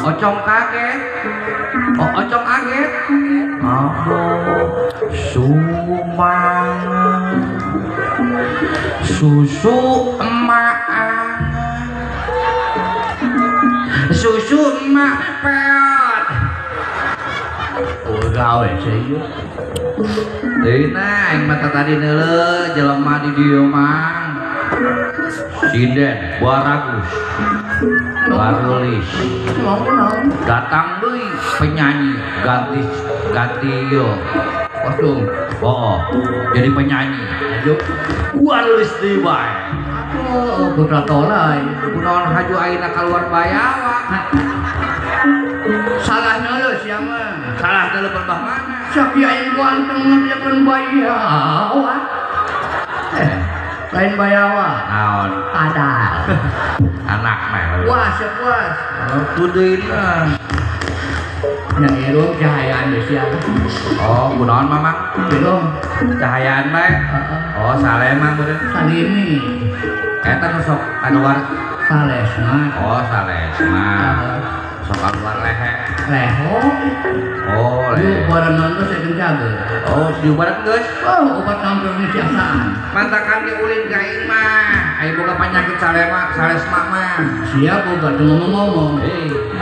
Ocong kaget. Oh, ocong kaget. Aduh, sumang susu emak, susu emak peot. Oh, gawe sih. Dina aing mata tadi neuleuh jelema di dieu mang. Sinden Baragus Barulis datang deui penyanyi ganti ganti yo kostum oh jadi penyanyi Barulis deui bae oh putra tolai kunaon haju ayeuna kaluar bayawa salah neuleuh sia mah salah neuleuh berbah mana sapi aing ganteng ngabejakeun bayawa lain bayawa naon ada anak mah puas ya puas kuduina yang irung cahayaan geus sia oh kunaon mamang irung cahayaan bae oh salema meureun salimi eta nu sok kaluar salesma oh salesma sok kaluar lehe leho oh lehe diubaran geus eta jaga oh diubaran geus oh obat nampil siasaan mantakan ge ulin ka aing mah aya boga panyakit salema salesma mah siap obat ngomong-ngomong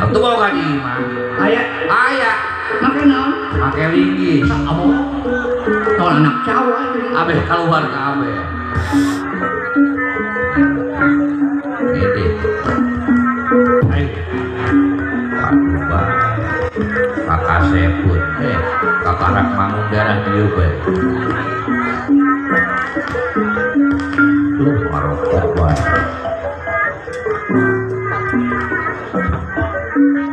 atuh boga di imah aya aya make naon make linggis abo tol anak cawa abeh kaluar ka abeh ini ayo aduh bang kakak seput kakarak mangung darah dieu bae tuh marokok bae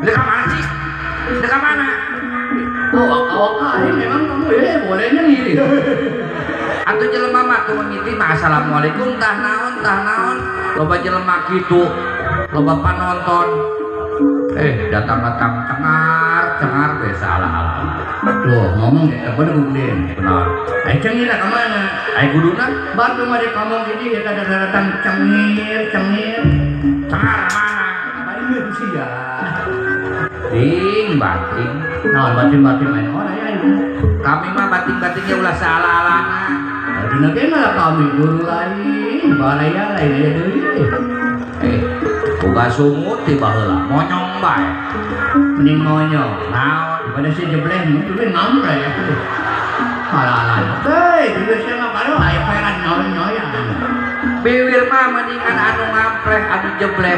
dekat mana sih? Dekat mana? Oh, awak memang kamu bolehnya ngiri. Atuh jelema mah tuh mengiti mah assalamualaikum tah naon loba jelema kitu loba panonton datang-datang cengar teh salah-salah. Tuh ngomong ya apa googlein. Benar. Ai cengir ka mana? Ai kuduna batu mah di kampung gini eta datang cengir cengir. Cengar mana? Bari sia. Ding bating. Naon bating-bating main ora ya ieu. Kami mah bating-batingnya ulah salah-alana. Dina ge malah kami guru lain, baraya lain aya deui. Boga sungut ti baheula, monyong bae. Mending monyong. Naon? Daripada si jebleh mun tuluy ngamre. Alah-alah. Hei, bibir sia mah baru aya peran nyoy-nyoyan. Bibir mah mendingan anu ngampreh anu jebleh.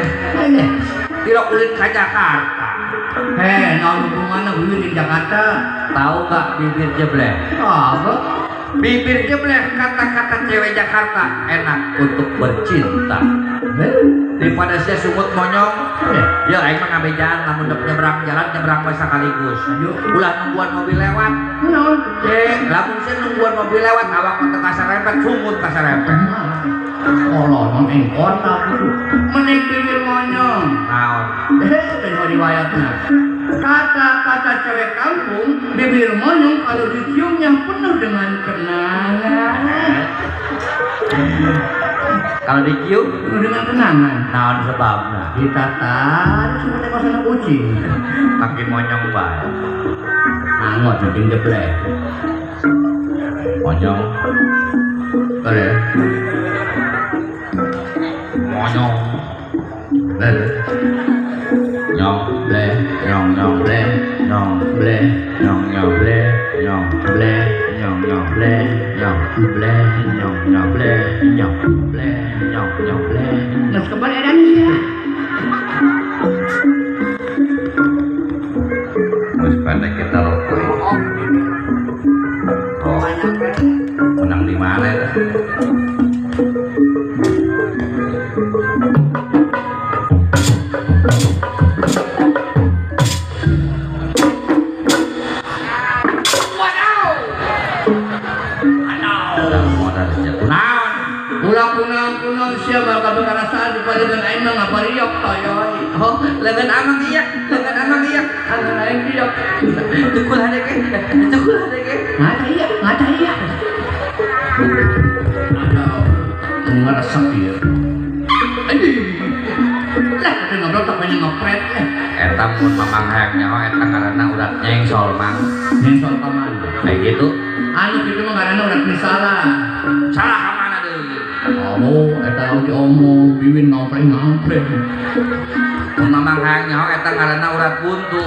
Tilok ulin ka Jakarta. Hei, naon hubunganna bibir di Jakarta? Tahu gak bibir jebleh? Apa? Bibir jebleh kata-kata cewek Jakarta enak untuk bercinta. Daripada sia sungut monyong, ya aing mah ngabejaan lamun dek nyebrang jalan nyebrang bae sakaligus. Ulah nungguan mobil lewat. Naon? Lamun sia nungguan mobil lewat awak mah teu kasarempet, sungut kasarempet. Kolon mah ing kota gitu. Mending bibir monyong. Naon? Teh riwayatna. Kata-kata cewek kampung, bibir monyong kalau diciumnya penuh dengan kenangan. Kalau dicium penuh dengan kenangan. Naon sebabna? Ditatar seperti kosan kucing. Makin monyong bae. Angot makin jeblek. Monyong. Ble. Monyong. Ble. Nyong. Ble. Nyong nyong. Ble. Nyong. Ble. Nyong nyong. Ble. Nyong. Ble. Nyong nyong. Ble. Nyong. Ble. Nyong nyong. Ble. Nyong. Ble. Nyong nyong. Ble. Geus kebal edan sia. Geus pendek kita rokok. Oh. Menang di mana ya? Ulah kunang-kunang sia bakal berkarasaan di palengan aing mah ngapariok toyoy. Oh, lengan amang iya, lengan amang iya. Lengan aing iya. Cukul hadeke, cukul hadeke. Ngata iya, ngata iya. Ngerasa ieu. Lah, teu ngobrol tak banyak ngepret. Eta mun mamang hayang nyaho eta ngaranna urat nyengsol mang. Nyengsol ka mana? Kayak gitu. Anu kitu mah ngaranna urat misalah. Salah ka mana deui? Oh, eta diomong biwin ngampreng-ngampreng. Mun mamang hayang nyaho eta ngaranna urat buntu.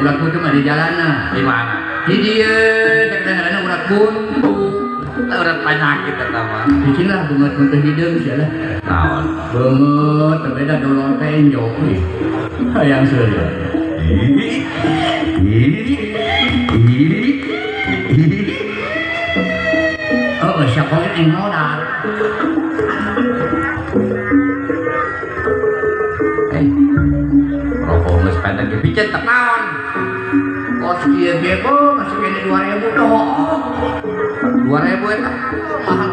Urat buntu mah di jalana. Di mana? Di dieu teh ngaranna urat buntu. Lah urat penyakit eta mah. Di sini lah beungeut mun teu hideung sia lah. Naon? Beungeut teu beda dolor tenjo. Hayang seuri. Oh, siapa yang modal? Rokok geus pendek ge piceun tak naon. Kos kieu ge bo masih kene 2000 toh. 2000 eta. Mahal.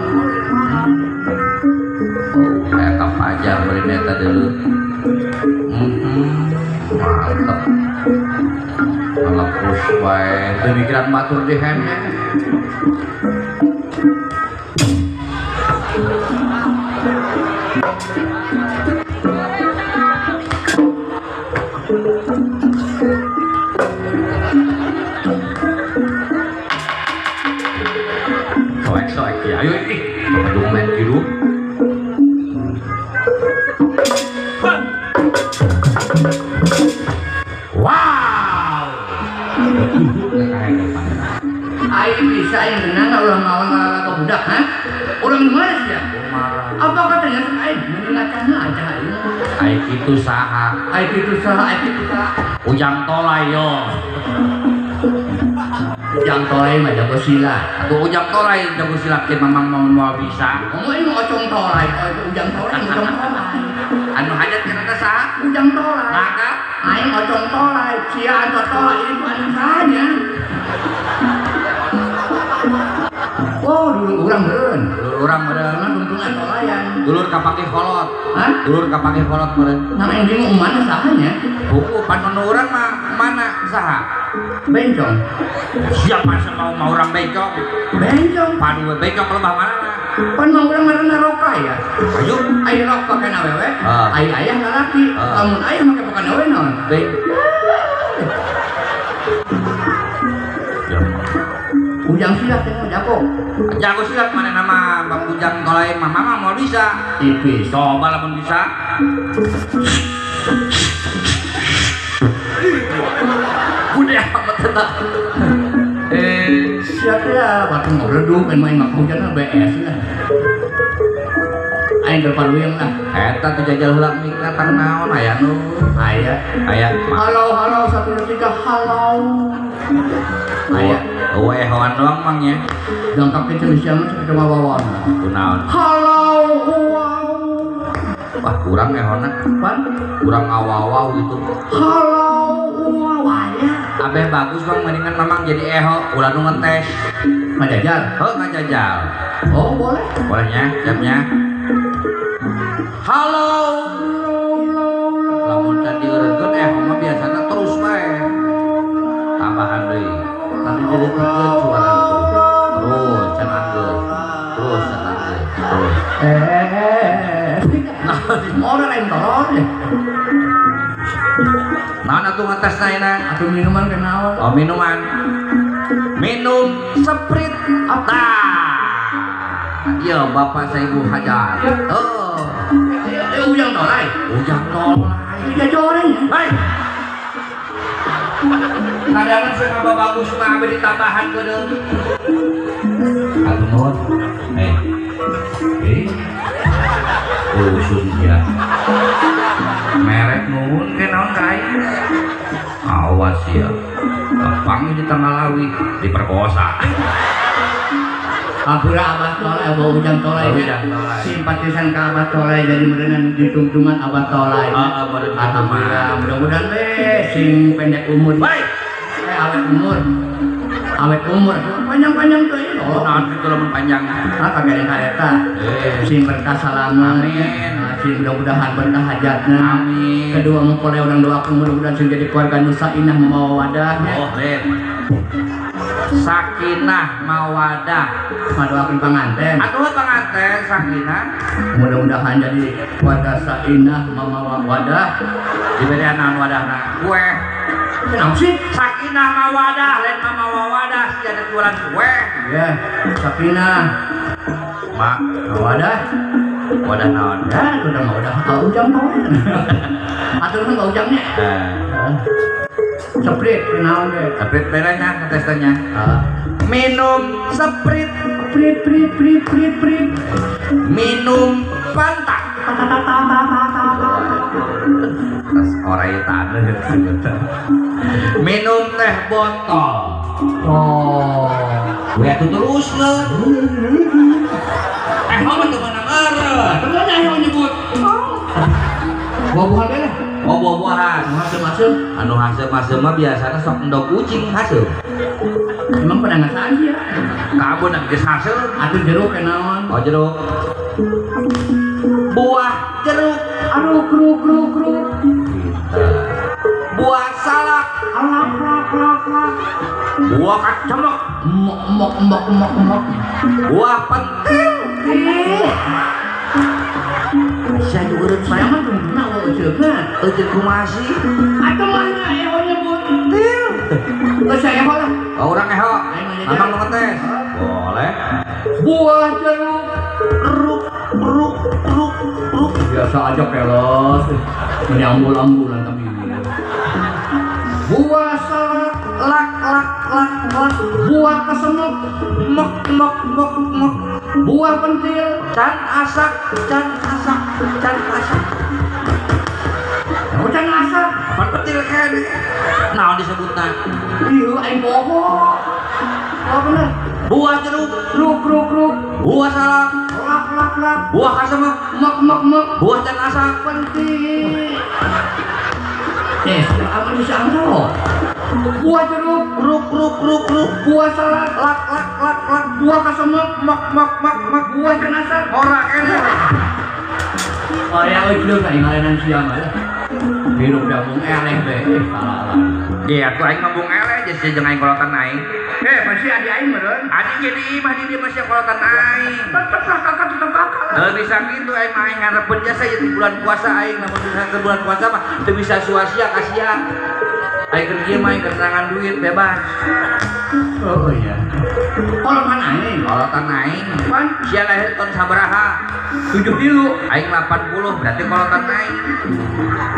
Oh, kayak kapajar beureun eta deuleu. Mantep. Alah terus wae teu mikiran batur di heme. Soek-soek ya, ayo ih, aduh main hidup. Wow. Aing bisa aing menang ulah ngawan ke budak, ha? Urang di mana sih ya? Apa katanya aing meninggalkan aja aing. Aing itu saha? Aing itu saha? Aing itu saha? Ujang Tolai yo. Ujang Tolai mah jago silat. Atuh Ujang Tolai jago silat ke mamang mau bisa. Ngomong ini Ocong Tolai, oh itu Ujang Tolai, Ujang Tolai. Anu hajat kira saha? Ujang Tolai. Maka aing Ocong Tolai, sia Anto Tolai ini anu sahanya. Oh, dulur urang meureun. Dulur urang meureun. Untung Tolayan. Dulur kapake kolot. Hah? Dulur kapake kolot meureun. Nah, aing bingung mana sahanya? Buku pan nu urang mah mana saha? Bencong. Siapa mau mau urang bencong? Bencong. Padu bencong lebah mana? Pan mau urang ngaranna roka ya. Ayo, ai rok pake awewe, ai ayah lalaki. Lamun ayah make pake awewe naon? Ujang silat teh jago. Jago silat mana nama Bang Ujang Tolai mah mama mau bisa. Tipis. Coba lamun bisa. Udah amat tetap. Siap ya, batu ngobrol main main hujan BS lah. Aing terpaluyang lah. Eta tuh jajal heula mikna tang naon aya nu. Aya. Aya. Halo halo 1 2 3 halo. Aya. Eueuh ehoan doang mang nya. Dongkap ke sia mah cek wawawan. Kunaon? Halo wow. Wah, kurang ehona. Pan? Kurang awawaw gitu. Halo wow aya. Abeh bagus bang, mendingan mamang jadi eho, ulah nu ngetes. Ngajajal? Heuh, ngajajal. Oh, boleh. Bolehnya, siapnya. Halo. Lamun tadi eureunkeun eho mah biasana terus bae. Tambahan deui. Tadi dideutikeun suara tuh. Terus can anggeus. Terus can anggeus. Terus. Nah, orang lain tolong. Naon atuh ngetesna ayeuna? Atuh minuman ke naon? Oh, minuman. Minum Sprite. Tah. Iya bapak saya ibu hajat. Oh. Ujang tolai. Ujang tolai. Iya joreng. Baik. Kadang-kadang suka bagus mah abdi ditambahan kedeung. Atur. Usun ya. Merek nuhun ke naon ka aing. Awas ya. Tepang di tanggal awi diperkosa. Ampura Abah Tolai, Abah Ujang Tolai. Simpatisan ka Abah Tolai jadi meureunan ditungtungan Abah Tolai. Alhamdulillah, mudah-mudahan we sing pendek umur. Baik. Awet umur. Awet umur panjang-panjang tuh ya. Oh, naon kitu lamun panjang. Ah, kagak ka eta. Sing berkah salaman. Amin. Sing mudah-mudahan berkah hajatna. Amin. Kedua mempelai orang doakeun mudah-mudahan sing jadi keluarga nu sakinah mawaddah. Oh, lain. Sakinah mawadah. Ngadoakeun panganten. Atuh panganten sakinah. Mudah-mudahan jadi keluarga sakinah mawaddah. Diberian naon wadahna? Kue. Naon sih? Sakinah mawadah lain mawadah sia ada jualan kue. Ya, sakinah ma mawadah. Wadah naon? Ya, udah mawadah. Ujang naon? Atuh kan ujangnya. Seprit naon ge? Seprit berenya ngetestannya. Minum seprit, prit prit prit prit prit. Minum Fanta. Tas orai taneuh. Minum teh botol. Oh. We atuh terus leun. Eh mah teu meunang eureun. Teu meunang aya nyebut. Buah-buahan teh. Oh buah-buahan. Anu haseum-haseum. Anu haseum-haseum mah biasana sok endog kucing haseum. Emang pada ngasaan sih ya? Kabun geus haseum. Atuh jeruk ke naon? Oh jeruk. Buah jeruk. Aduh kruk kruk kruk. Buah salak. Alak lak lak lak. Buah kacamok. Mok mok mok mok mok. Buah pentil. Saya juga urut saya mah tungtungna euceukna. Euceuk kumaha sih? Atuh mah eho nyebut til. Geus saya eho lah. Oh urang eho. Mamang nu ngetes. Boleh. Buah jeruk. Ruk ruk ruk ruk. Biasa aja kelos. Ini ambul-ambulan tapi. Buah salak lak lak lak lak. Buah kesemuk mok mok mok mok. Buah pentil can asak can asak can asak. Oh, can asak pan pentil kene. Naon disebutna? Ieu aing boho. Oh bener. Buah jeruk ruk ruk ruk. Buah salak lak lak lak. Buah kasemuk mok mok mok. Buah can asak pentil. Aman bisa angkat. Buah jeruk ruk ruk ruk ruk. Buah salak lak lak lak lak. Buah kasemuk mok mok mok mok. Buah can asak ora kene. Oh ya euceuk aing ngalenan sia mah. Hirup da mung eleh be salah. Iya atuh aing mah mung eleh geus jeung aing kolotan aing. Pasti adi aing meureun. Adi jadi imah di dieu mah sia kolotan aing. Tetep lah kakak tetep kakak lah. Teu bisa kitu aing mah aing ngarepeun jasa ieu di bulan puasa aing lamun bisa ke bulan puasa mah teu bisa suasia kasihan. Aing keur ieu mah aing keterangan duit bebas. Oh iya. Kolotan aing, kolotan aing. Pan sia lahir tahun sabaraha? 73. Aing 80 berarti kolotan aing.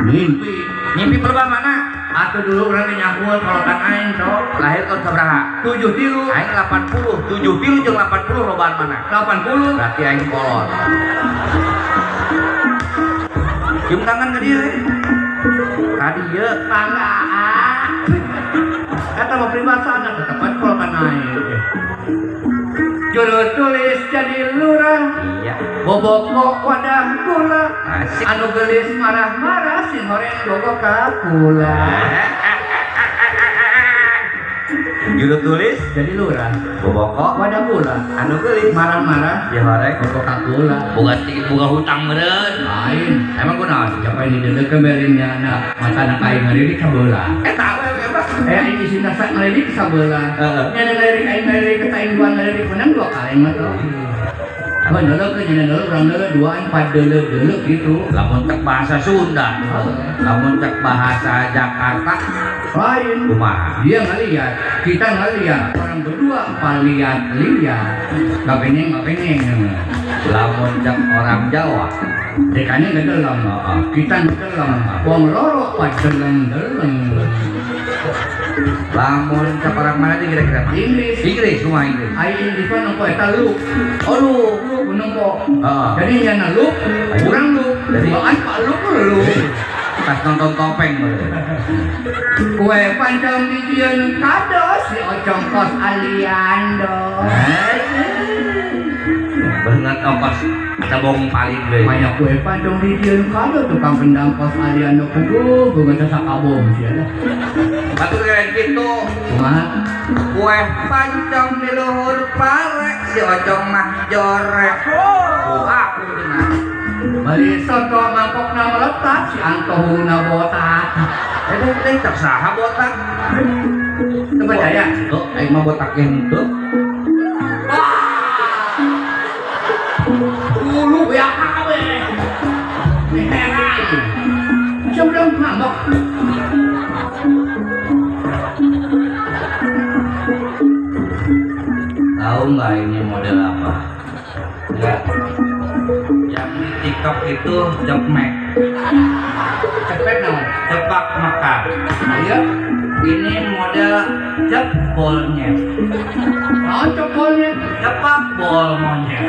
Mimpi. Mimpi pelebah mana? Atuh dulu urang ge nyahueun kolotan aing sok. Lahir tahun sabaraha? 73. Aing 80. 73 jeung 80 lobaan mana? 80. Berarti aing kolot. Cium tangan ka dieu. Ka dieu tangga. Eta mah pribasana tetep kolotan aing. Juru tulis jadi lurah. Iya. Bobok wadah gula. Asik. Anu gelis marah-marah sing horeng bogo ka kula. Juru tulis jadi lurah. Boboko wadah gula. Anu gelis marah-marah ya horeng bogo ka kula. Boga boga hutang meureun. Lain. Emang kunaon? Siapa ini deuleukeun berinya anak mata anak aing ngalirik sabeula. Eta we emang. Aing isina sak ngalirik sabeula. Heeh. Nya ngalirik aing ngalirik ka aing dua ngalirik menang dua kali mah tuh. Apa ndelok nya ndelok urang ndelok dua aing padeuleuh-deuleuh gitu. Lamun cek bahasa Sunda, lamun cek bahasa Jakarta lain. Kumaha? Dia ngaliat, kita ngaliat, orang berdua paliat-liat. Gak pengen, gak pengen. Cek orang Jawa. Dekane ngedeleng. Kita ngedeleng. Wong loro padeleng-deleng. Lamun cek orang mana sih kira-kira? Inggris. Inggris, semua Inggris. Ai Inggris mah nempo eta lu. Oh lu, lu nempo. Jadi nyana lu, kurang lu. Jadi baan pak lu lu. Pas nonton topeng kue pancong dijieun kado si Ocong kos Aliando. Banget ongkos atau bohong paling deh. Banyak kue pancong dijieun kado tukang kendang kos Aliando kudu boga sakabom sia dah. Batu keren kitu. Kumaha? Kue pancong di luhur pare si Ocong mah jorek. Oh, aku cenah. Bari soto mangkokna meletak si Anto huluna botak. Eh, tak saha botak. Teu percaya? Tuh, aing mah botak henteu. Dulu ya kabeh. Heran. Sebelum ngamuk. Tahu nggak ini model apa? Enggak. Yang di TikTok itu cepmek. Cepet dong. Cepak makan. Iya. Ini model cepolnya. Oh, cepolnya. Cepak bol monyet.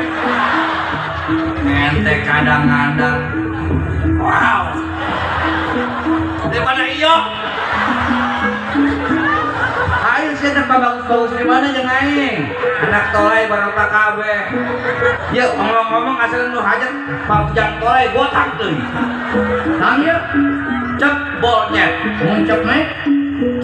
Ente kadang-kadang. Wow. Daripada iyo. Ayo sih tempat bagus-bagus di mana jeung aing. Anak tolai barang kabeh. Ya ngomong-ngomong asal nu hajat Pak Ujang tolai botak teuing. Naon ieu? Cep bolnya. Mun cepmek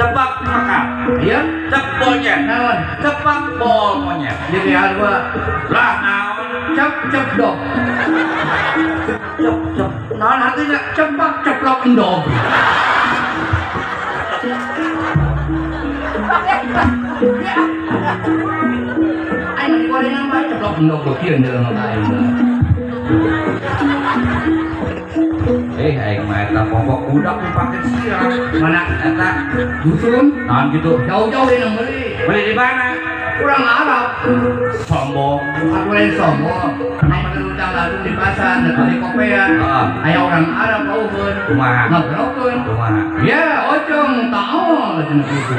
cepak makan. Iya, cep bolnya. Naon? Cepak bol monyet. Jadi hal gua. Lah naon? Cep cep dog. Cep cep. Naon artinya? Cepak ceplok endog. Aing digorengan bae ceplok endog kieu jelema aing. Eh, aing mah eta popok budak dipake sia. Mana eta? Dusun? Naon gitu? Jauh-jauh yang beli. Beli di mana? Kurang Arab. Sombong. Aku lain sombong. Aing mah utang lalu di pasar, da beli kopean. Aya orang Arab eueun. Kumaha? Ngobrolkeun. Kumaha? Ya, Ocong taon cenah kitu.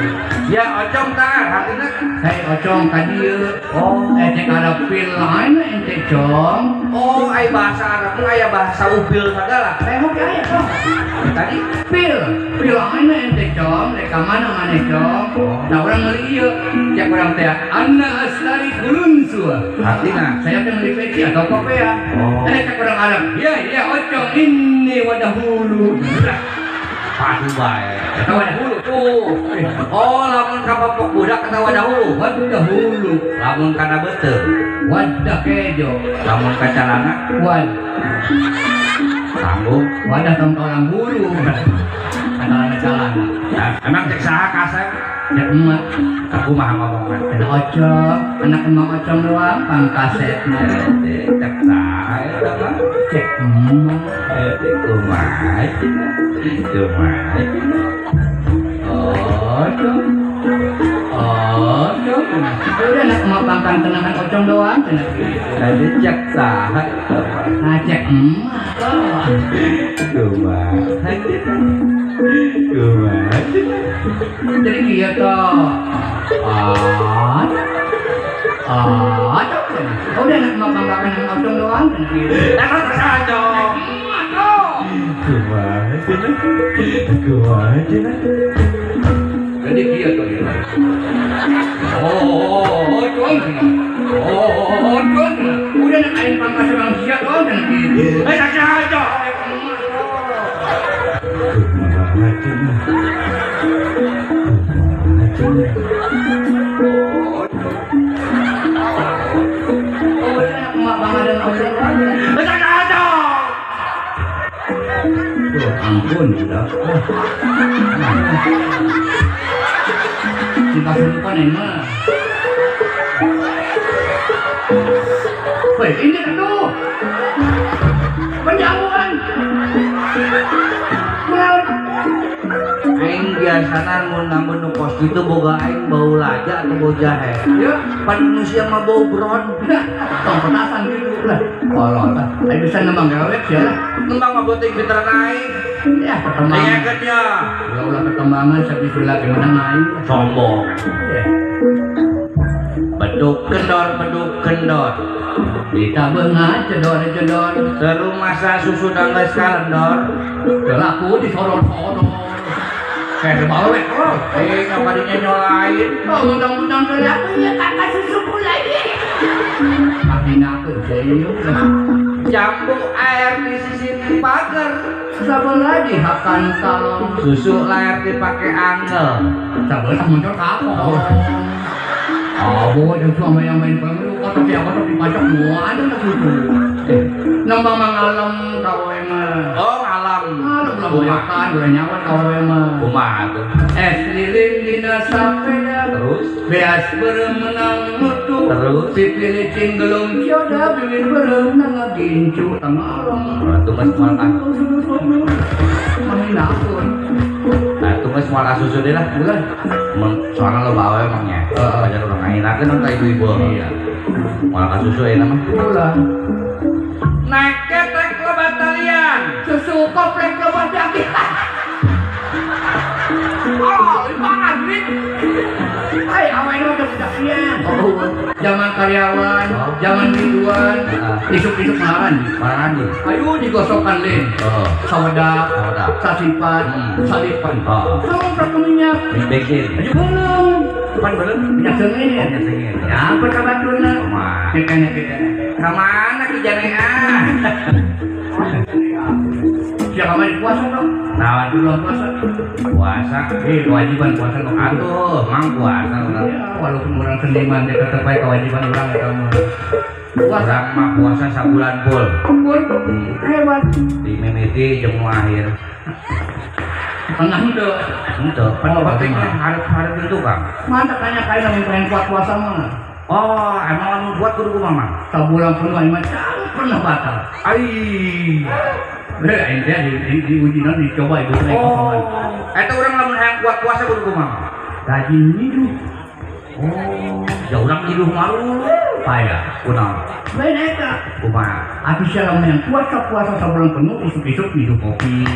Ya, Ocong taon artinya hei Ocong ka dieu. Oh, cek ada pil lain ente Cong. Oh, ai bahasa Arab mah aya bahasa upil sagala. Teh oke aya Cong. Tadi pil, pil lain ente Cong, rek ka mana maneh Cong? Da urang meuli ieu. Cek urang teh anna asari kulun sua. Artinya saya teh meuli peci atau kopea. Oh. Cek urang Arab. Ya, ya Ocong ini wadahulu. Padu bae. Eta wadahulu tuh. Oh, lamun ka popok budak eta wadahulu. Wadahulu. Lamun kana beuteung wadah kejo. Lamun ka calana wad. Sanggup wadah tong orang hulu. Kana calana. Emang cek saha kasep? Cek emak. Aku mah ngomongna. Anak Ocong, anak emak Ocong doang pangkasetna. Cek saha eta mah? Cek emak. Kumaha? Kumaha? Ocong. Ocong. Udah anak emak pangkang tenangan Ocong doang cenah. Tadi cek saha eta mah? Nah, cek emak. Kumaha? Kumaha? Jadi kieu toh. Ah. Ah, udah anak emak pangkakan Ocong doang cenah kieu. Eta saha Cong? Emak toh. Kumaha cenah? Kumaha cenah? Jadi kieu toh ieu. Oh, Ocong cenah. Oh, Ocong cenah. Udah anak aing pangkasan manusia doang cenah kieu. Eh, saha Cong? Kumaha cenah? Kumaha cenah? Oh, anak emak pangkasan Ocong doang cenah. Eh, saha Cong? Tuh, ampun udah. Cinta serupan ini mah. Woi, ini tuh. Penjamuan. Kunaon? Aing biasana mun nganggo nu kos kitu boga aing bau laja atau bau jahe. Ya, pan manusia mah bau bron. Tong petasan gitu lah. Kolot. Aing bisa nembang gawek sia lah. Nembang mah beuting pinteran aing. Ya, perkembangan. Dengekeun ya. Ulah-ulah perkembangan sapi lagi menang aing. Sombong. Beduk kendor, beduk kendor. Kita bengat cedor-cedor. Seru masa susu dangges kalendor. Laku disodor-sodor. Kayak bawek oh. Eh, ngapadinya nyolain. Oh, mudah-mudahan laku ya kakak susu pula ya. Makin aku serius. Jambu air di sisi pagar. Sabar lagi hakan talon. Susu layar dipakai angel. Sabar muncul kapok. Oh, boy, itu sama yang main pemilu, kotak ya kotak dipajak semua ada tak gitu. Nembang mangalam kau emang. Oh, ngalam. Ngalam lah boyakan, udah nyawa kau emang. Kumaha tuh? Es lilin dina sapeda. Terus? Beas beremenang mutu. Terus? Pipi licin gelung cioda, bibir berenang gincu tangalam. Nah, tuh mas moal ah. Mahina akun. Nah, tuh mas moal asusu deh lah. Bulan. Soalnya lo bawa emangnya. Banyak orang ngahinakeun nonton ibu-ibu. Iya. Moal kasusu ya nama. Ulah. Naik ketek lebat talian. Susu komplek lebat daki. Oh, lipangan duit. Hai, awal ini udah budakian. Oh, zaman karyawan, zaman biduan, isuk-isuk maran. Maran. Ayo digosokkan lin. Oh. Sawedak, sasipan, salipan. Oh. Sama minyak. Bensin. Ayo belum. Pan belum. Minyak sengit. Minyak sengit. Ya, apa kabatuna? Kekene-kekene. Kamana ki janean? Siapa kemarin puasa dong? Nah, bulan puasa. Puasa? Kewajiban puasa dong. Atuh, mang puasa. Ya, walaupun orang seniman dia tetap baik kewajiban orang ya kamu. Puasa orang mah puasa sabulan full. Full? Hebat. Di mimiti jeung nu akhir. Tengah itu. Henteu. Pan pentingnya hareup-hareup itu Kang. Mantap tanya kain lamun pengen kuat puasa mah. Oh, emang lamun buat kudu kumaha Mang? Sabulan penuh aing mah pernah batal. Ai. Ini diuji nanti dicoba ibu saya. Oh, eta urang lamun hayang kuat puasa kudu kumaha? Rajin nyiduh. Oh, ya urang nyiduh malu. Payah. Kunaon? Lain eta. Kumaha? Atuh sia lamun hayang puasa puasa sabulan penuh isuk-isuk nyiduh kopi.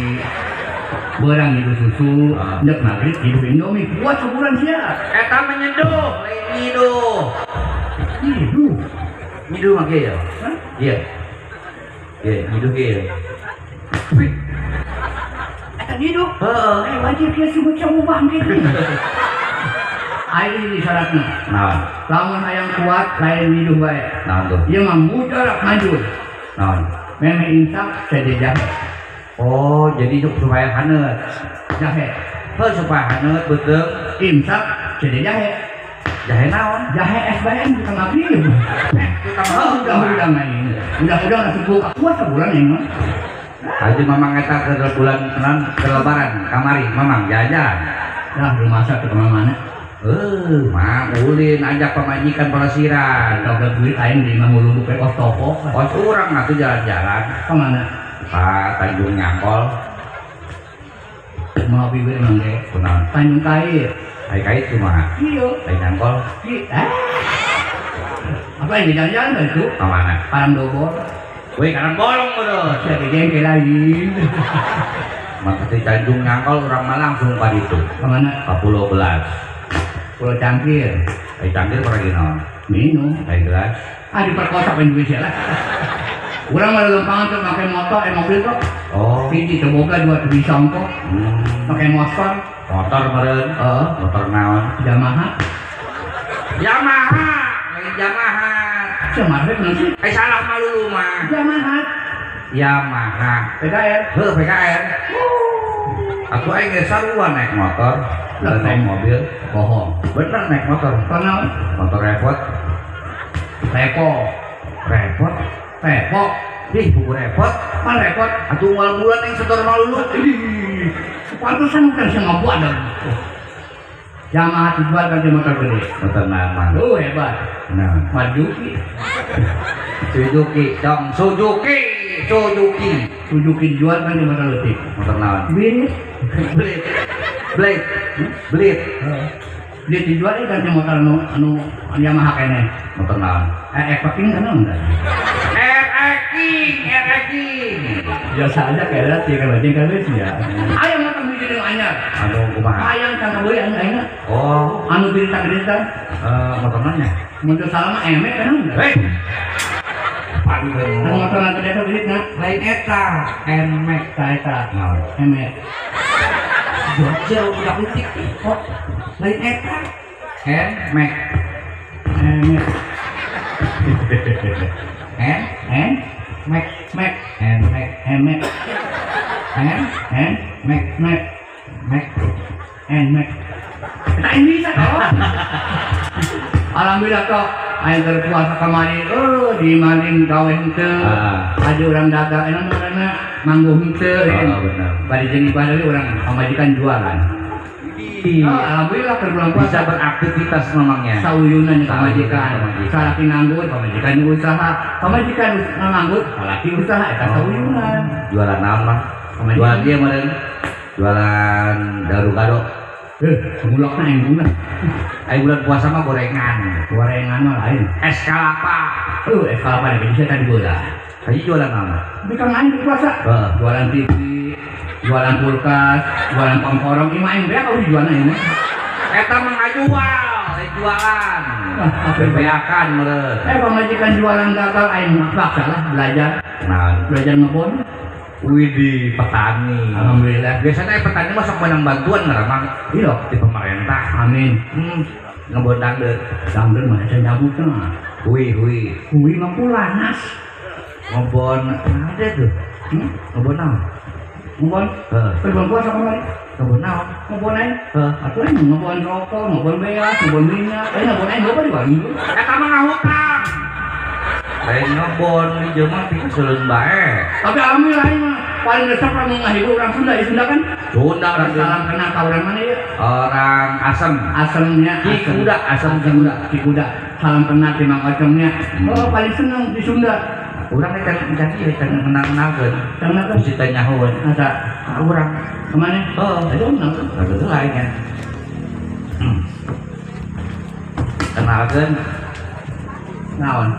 Berang nyiduh susu, ndek maghrib nyiduh Indomie, kuat sabulan sia. Eta menyeduh, lain nyiduh. Nyiduh. Nyiduh mah kieu ya? Hah? Iya. Iya, nyiduh kieu. Wih. Eta nyiduh? Heeh. Wajib kieu sebut camubah kieu. Aing ini syaratna. Naon? Lamun hayang kuat lain nyiduh bae. Naon tuh? Ieu mah mudarat manjur. Naon? Meme insaf sede jahe. Oh, jadi itu supaya haneut. Jahe. Heuh, supaya haneut beuteung. Insaf sede jahe. Jahe naon? Jahe SBM bukan ngapi. Tukang heuh, udah main. Udah langsung buka puasa bulan ini mah. Haji mamang eta ke bulan tenan ke lebaran kamari mamang jajan. Nah, rumah sakit ke mana-mana. Mang ulin ajak pamajikan pelesiran. Kalau duit aing di imah ngulung pe kos toko. Kos urang atuh jalan-jalan. Ka mana? Ka Tanjung Nyangkol. Mau bibir emang ge. Kunaon? Tanjung Kait. Ai kait kumaha? Iya. Ai nyangkol. Iya. Apa yang jalan-jalan itu? Ka mana? Karang Dogor. Wih, karang bolong meureun. Sia jengkel lain. Maka di Tanjung Nyangkol urang mah langsung ka ditu. Ka mana? Ka Pulau Belas. Pulau Cangkir. Ai cangkir paragi naon? Minum. Ai gelas. Ah diperkosa pengen duit sia lah. Urang mah lempangan tuh make motor, mobil tuh. Oh. Hiji teu boga dua teu bisa ongkoh. Make motor. Motor meureun. Heeh. Motor naon? Yamaha. Yamaha, lain Yamaha. Yamaha bener sih. Eh salah mah lu mah. Yamaha. Yamaha. PKR. Heuh, PKR. Aku aing geus sarua naik motor, naik mobil. Bohong. Bener naik motor. Kunaon? Motor repot. Repot. Repot. Repot. Ih, buku repot. Pan repot. Atuh unggal bulan yang setor malu. Ih, pantesan kan sih ngabuat dah. Yamaha dijual kan motor gede. Motor nama. Oh, hebat. Nah, Majuki. Suzuki, dong Suzuki, Suzuki. Suzuki dijual kan motor leutik. Motor naon? Berit. Berit. Blade. Blade. Dia dijual itu ganti motor anu Yamaha kene. Motor naon? RX King kan naon? RX King, RX King. Biasa aja kayak sih kan bajing kan geus ya. Aya motor hiji deui anyar. Anu kumaha? Hayang can kabeuli anu ayeuna. Oh, anu berita berita. Motor naonnya? Motor salama emek kan naon? Hei. Anu motor nanti eta duitna. Lain eta, emek ta eta. Naon? Emek. Jauh budak leutik kok. Lain eta. Emek. Emek. En, en, mek, mek, emek, emek. En, en, mek, mek, mek, emek. Kita ini bisa toh. Alhamdulillah toh. Aing berpuasa kamari, di maling gawe henteu. Ada orang dagang, enak mana mangguh henteu. Oh, benar. Bari jeung ibadah urang pamajikan jualan. Oh, alhamdulillah keur bulan puasa bisa beraktivitas memangnya. Sauyunan pamajikan. Salaki nganggur, pamajikan usaha. Pamajikan nganggur, salaki usaha eta sauyunan. Jualan naon mah? Jualan ieu meureun. Jualan daru-gado. Semulokna aing bulan. Aing bulan puasa mah gorengan. Gorengan mah lain. Es kelapa. Es kelapa deh bisa tadi bola. Aing jualan naon? Bikang aing puasa. Jualan TV, jualan kulkas, jualan pangkorong, imah aing beak euy jualan aing. Eta mah ngajual, jualan. Bebeakan meureun. Pamajikan jualan gagal aing paksa lah belajar. Nah, belajar ngebon. Widih, petani. Alhamdulillah. Biasanya petani masuk menang bantuan ngeramang. Iya, di pemerintah. Amin. Ngebon dangdut. Dangdut mah can nyabut mah. Hui hui. Hui mah pulanas. Ngebon ada tuh. Ngebon naon? Ngebon? Heeh. Ngebon puasa kamari. Ngebon naon? Ngebon aing. Heeh. Atuh aing ngebon rokok, ngebon beas, ngebon minyak. Ngebon aing loba di warung. Eta mah ngahutang. Lain ngebon di jelema mah pikeseulun bae. Tapi alhamdulillah aing mah paling resep lamun ngahibur urang Sunda, ieu Sunda kan? Sunda orang Sunda. Salam kenal ka urang mana ieu? Orang Asem. Asemnya Cikuda, Asem Cikuda. Cikuda. Salam kenal ti Mang Ocongnya. Oh, paling seneng di Sunda. Urang teh can ieu can kenal-kenalkeun. Kenal Bisi teh nyahoeun. Asa ka urang. Ka mana? Heeh. Ayo kenal. Kitu lain kan. Kenalkeun. Naon?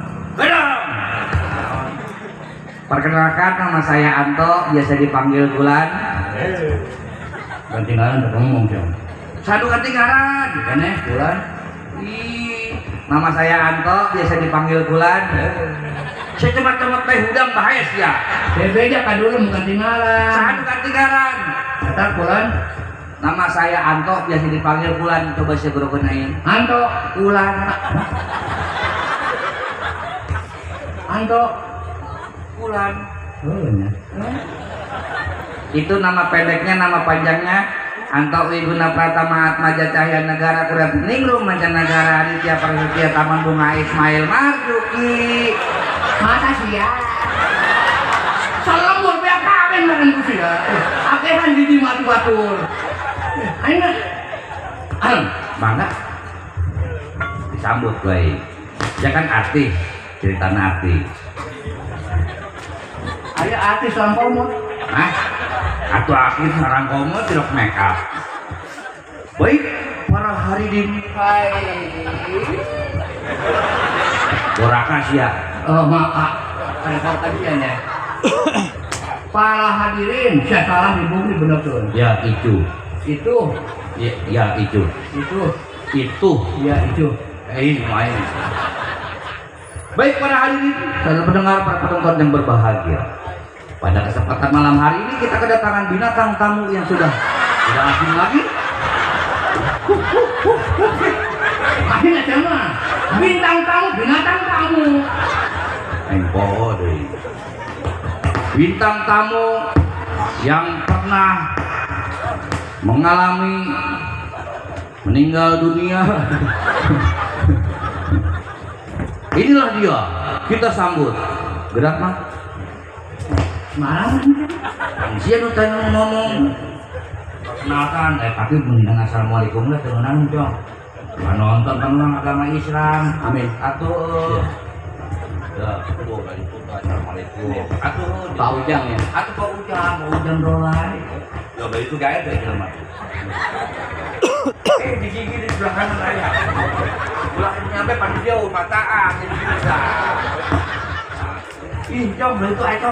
Perkenalkan, nama saya Anto, biasa dipanggil Bulan. Ganti ngaran teu ngomong sih. Sadu ganti ngaran, keneh Bulan. Ih, nama saya Anto, biasa dipanggil Bulan. Saya cuma-cuma teh hudang bahaya sia. Bebeja ka dulu mun ganti ngaran. Sadu ganti ngaran. Eta Bulan. Nama saya Anto, biasa dipanggil Bulan. Coba saya gerokeun aing. Anto, Bulan. Anto Bulan. Oh, nya. Itu nama pendeknya, nama panjangnya Anto Wiguna Pratama Atmaja Cahya Negara Kuret Ningrum Mancanegara Aditya Prasetya Taman Bunga Ismail Marzuki. Masa sia? Salembur beak kabeh ngaran ku sia. Akehan di dieu mah batur. Aing mangga disambut bae. Ya kan artis, ceritana artis. Aya artis lampau mah. Hah? Atuh artis sarang komo tidak make up. Baik, para hadirin. Hai. Doraka sia. Oh, maaf. Ada tadi ya. Para hadirin, saya salah di bumi bener tuh. Ya, itu. Itu. Ya, ya itu. Itu. Itu. Ya, itu. Main. Baik para hadirin dan pendengar, para penonton yang berbahagia. Pada kesempatan malam hari ini kita kedatangan binatang tamu yang sudah tidak asing lagi. Akhirnya sama bintang tamu, binatang tamu. Engpo deh. Bintang tamu yang pernah mengalami meninggal dunia. Inilah dia, kita sambut. Gerak mah. Marah. Sia nu teh ngomong. Perkenalkan, tapi mending assalamualaikum lah teu meunang jong. Nonton tentang agama Islam. Amin. Atuh. Ya, tuh dari putra assalamualaikum. Atuh Pak Ujang ya. Atuh Pak Ujang, Pak Ujang Rolai. Coba itu gak ada jelema. Di gigi di sebelah kanan aya. Ulah nyampe pada jauh mataan jadi bisa. Ih, jom beli itu ayo.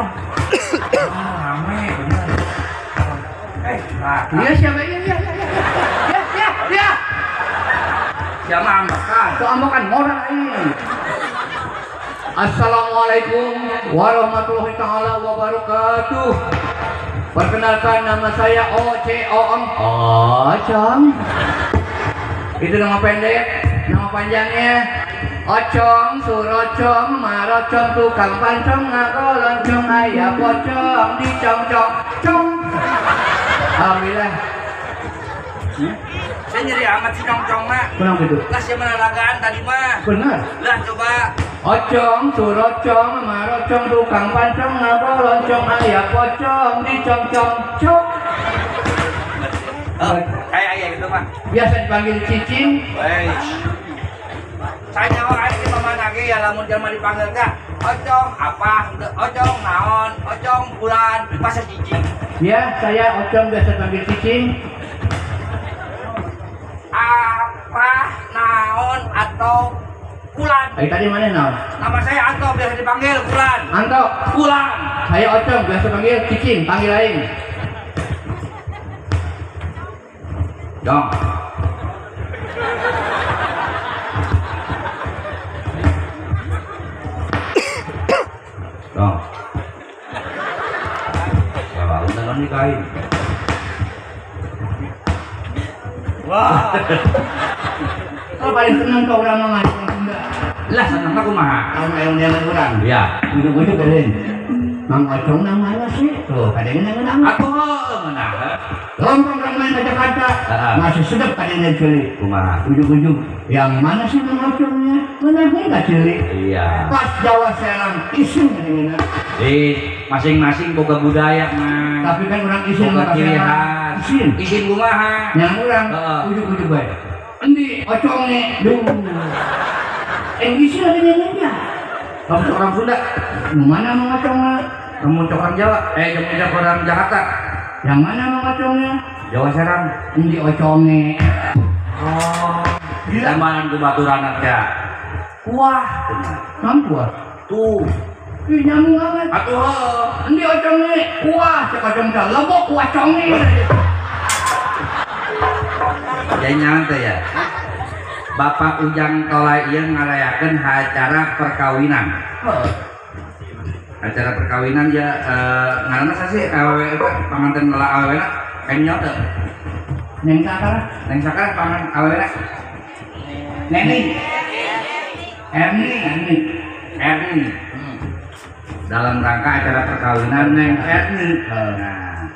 Ah, rame bener. Nah, iya siapa iya iya iya. Ya, ya, ya. Siapa ambekan? Tuh ambekan moral aing. Assalamualaikum warahmatullahi taala wabarakatuh. Perkenalkan nama saya O C O M Ocong. Itu nama pendek, nama panjangnya Ocong, Surocong, Marocong, tukang pancong, ngagoloncong, ayah pocong, dicongcong, cong. Alhamdulillah. Saya nyeri amat si congcong mah. Kenapa gitu? Lah siapa lalagaan tadi mah. Benar. Lah coba. Ocong, Surocong, Marocong, tukang pancong, ngagoloncong, ayah pocong, dicongcong, cong. Oh, kayak ayah gitu mah. Biasa dipanggil cicing. Wei. Saya nyawa aing di mana ge ya lamun jelema dipanggil ka Ocong apa, Ocong naon, Ocong bulan, masa cicing. Ya, saya Ocong biasa dipanggil cicing. Apa, naon atau bulan? Tadi mana naon? Nama saya Anto biasa dipanggil bulan. Anto, bulan. Saya Ocong biasa panggil cicing, panggil aing. Dong. Dong. Kalau undangan nikahin. Wah. Kalau paling seneng kau orang mah orang Sunda. Lah seneng aku mah. Kalau aya undangan urang. Iya. Ujug-ujug eureun. Mang Ocong nama sih? Tuh, kadang nang. Atuh ngeunah. Lompong orang main ke Jakarta, masih sedap kadang celi. Kumaha? Ujug-ujug. Yang mana sih Mang Ocongnya? Ngeunah enggak celi? Iya. Pas Jawa Serang isin kadang. Masing-masing boga budaya mah. Tapi kan orang isin boga ciri khas. Isin. Isin kumaha? Yang orang ujug-ujug bae. Endi Oconge? Duh. Isin ada nyanyinya. Kamu orang Sunda? Mana Mang Ocongnya? Kamu orang Jawa? Kamu orang Jakarta? Yang mana Mang Ocongnya? Jawa Serang. Endi Oconge? Oh. Gila. Ku baturan ya. Kuah. Mampu ah? Tuh. Ih, nyambung amat. Atuh. Endi Oconge? Kuah. Cek Ocong dah lebok kuah conge. Jadi nyaman teh ya. Bapak Ujang Tolai ieu ngarayakeun acara perkawinan. Acara perkawinan ya ngaranna sih awewe eta panganten heula awewena kayaknya teu. Neng Sakara? Neng Sakara pangan awewena. Neni. Erni, Erni. Erni. Dalam rangka acara perkawinan Neng Erni. Nah,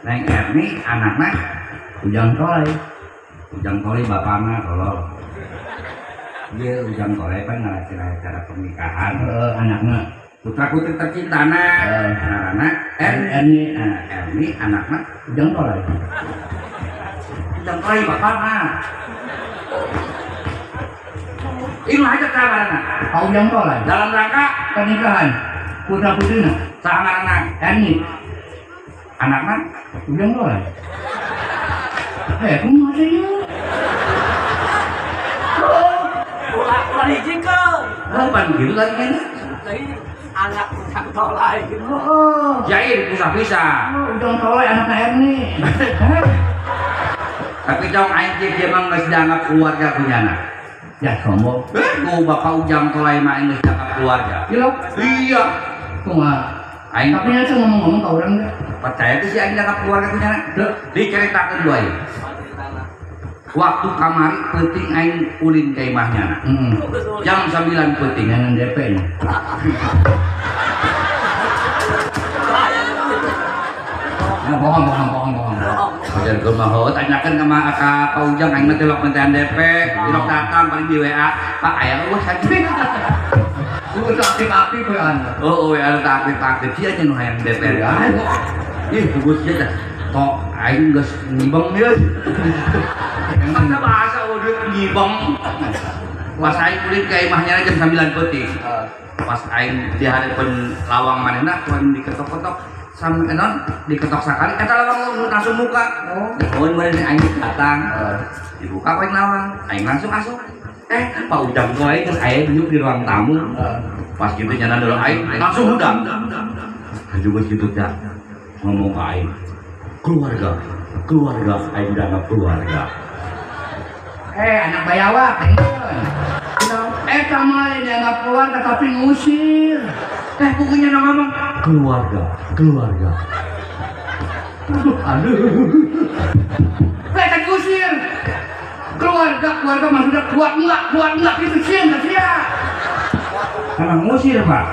Neng Erni anakna Ujang Tolai. Ujang Tolai bapana tolol. Dia Ujang Tolai kan ngarayakeun acara pernikahan anakna putra putri tercintana ngaranna Erni. Erni anakna Ujang Tolai. Ujang Tolai bapana. Ini aja ngaranna. Pak Ujang Tolai. Dalam rangka pernikahan putra putrina saha ngaranna? Erni. Anakna Ujang Tolai. Kumaha sih ieu? Ulah hiji ke. Pan gitu lagi kan? Lain anak Ujang Tolai gitu. Oh. Jair pisah-pisah. Ujang Tolai anakna Erni. Tapi dong aing dia mah geus dianggap keluarga kunyana. Ya sombong. Ku Bapak Ujang Tolai mah aing geus dianggap keluarga. Iya. Iya. Kumaha? Aing tapi nya ngomong-ngomong ka urang teh. Percaya teh si aing dianggap keluarga kunyana? Diceritakeun dua ieu. Waktu kamari peuting aing ulin ka imahnya. Jam 9 peuting. Jangan DP nya. Nah, bohong. Ajar kumaha heuh tanyakeun ka Pak Ujang aing mah tilok mentean DP, tilok datang paling di WA, Pak aya eueuh saja. Udah aktif-aktif we anu. Oh, WA teh aktif-aktif sia nya nu hayang DP. Ih, bagus sia teh. Tok aing geus ngibeng ieu. Masa bahasa duit ngibeng. Pas aing ulin ka imahnya jam 9 peuting. Pas aing di hareupeun lawang manehna tuan diketok-ketok. Sama non diketok sakali eta lawang langsung muka. Oh, meureun aing datang. Dibuka ku aing lawang, aing langsung asup. Pak Ujang wae geus aya duduk di ruang tamu. Pas gitu nyana dorong aing langsung udah. Aduh geus kitu teh. Ngomong ka aing. Keluarga, keluarga aing dianggap keluarga. Anak bayawak. Eta mah dianggap keluarga tapi ngusir. Bukunya ngomong keluarga, keluarga. Aduh, aduh. Eta ngusir. Keluarga, keluarga maksudnya kuat enggak gitu sih, sia. Karena ngusir, Pak.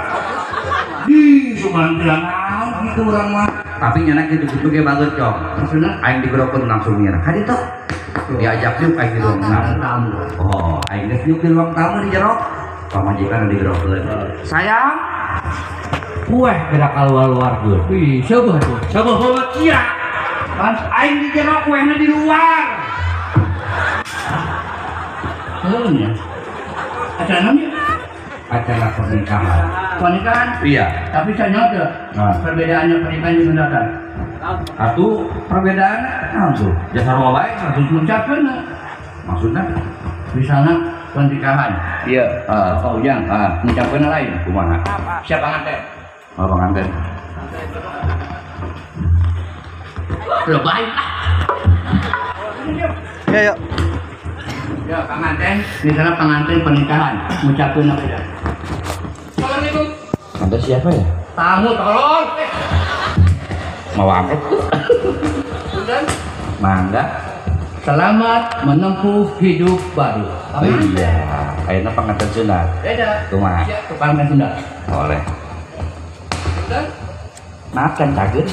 Di sugan bilang naon gitu urang mah. Tapi nyana gitu-gitu ge bagus, Cong. Maksudnya aing digerokeun langsung nyana. Hadi tok. Diajak yuk aing di ruang tamu. Oh, aing geus yuk di ruang tamu di jero. Pamajikan digerokeun. Sayang, kue gerak keluar-luar. Wih, siapa tuh? Siapa banget sia. Kan aing di jero kuehna di luar. Heunya. Acara namanya? Acara pernikahan. Pernikahan? Iya. Tapi saya nyata. Nah. Perbedaannya pernikahan dengan datang. Atuh perbedaannya naon tuh? Jasa rumah bae langsung ngucapkeun. Maksudnya? Misalnya pernikahan. Iya. Pak Ujang, ngucapkeun lain. Kumaha? Siapa pengantin? Oh, pengantin. Lebay. Ya, yuk. Ya, pengantin, misalnya pengantin pernikahan, ngucapkeun apa ya? Assalamualaikum. Anda siapa ya? Tamu tolong. Mau angkat tuh. Sudah. Mangga. Selamat menempuh hidup baru. Oh, iya, ayeuna pengantin sunat. Beda. Kumaha? Iya, pengantin sunat. Boleh. Sudah. Maafkan cager.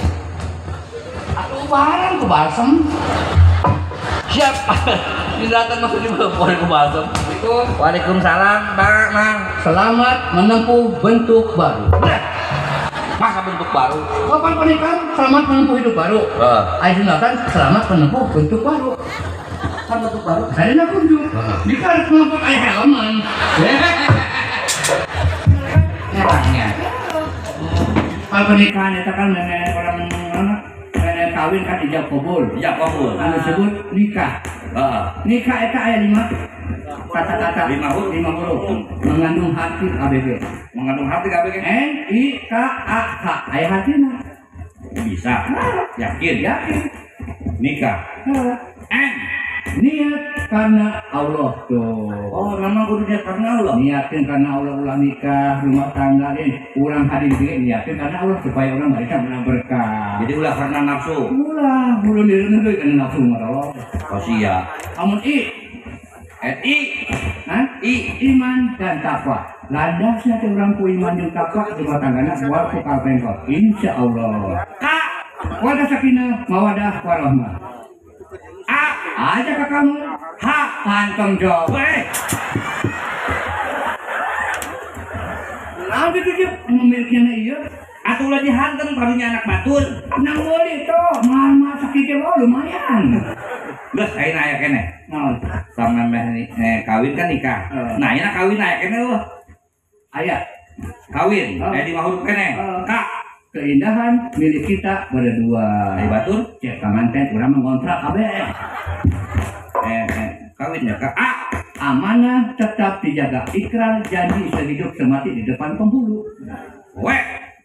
Atuh barang ku balsem. Siap. Didatang masuk di bawah ku balsem. Waalaikumsalam, Bang, Mang. Selamat menempuh bentuk baru. Nah, masa bentuk baru? Kapan pernikahan? Selamat menempuh hidup baru. Ayo sunatan, selamat menempuh bentuk baru. Kan bentuk baru? Saya nak kunjung. Jika harus menempuh ayah helman. Orangnya. Kalau pernikahan itu kan orang mana? Kawin kan ijab kabul. Ijab kabul. Anu sebut nikah. Nikah itu ayat 5 kata-kata 5 huruf. Mengandung hati ABG. Mengandung hati ABG. N I K A H. Ayat hatina. Bisa. Yakin. Yakin. Nikah. N. Niat karena Allah tuh. Oh, memang kudu niat karena Allah. Niatin karena Allah ulah nikah, rumah tangga ini urang hadir ge niatin karena Allah supaya orang mereka menang berkah. Jadi ulah karena nafsu. Ulah, ulah diri deui karena nafsu mah Allah. Oh sia. Amun I. I. Hah? I. Iman dan takwa. Landasna teh urang ku iman jeung takwa rumah tanggana moal ku kabengkot. Insyaallah. K. Wadah sakinah, mawadah warahmah. A. Aja ke kamu. H. Pantong jawab. Nah, gitu dia memilikinya iya. Atuh ulah dihanten karunya anak batur. Nang boleh toh, mahal sakit oh lumayan. Geus ayeuna aya keneh. Naon? Sama meh kawin kan nikah. Nah, ayeuna kawin aya keneh eueuh. Aya. Kawin, aya di huruf keneh. K. Keindahan milik kita berdua. Ai batur, cek panganten urang mengontrak kabeh. Kawin ya Kak. A. Amanah tetap dijaga, ikrar janji sehidup semati di depan penghulu. W.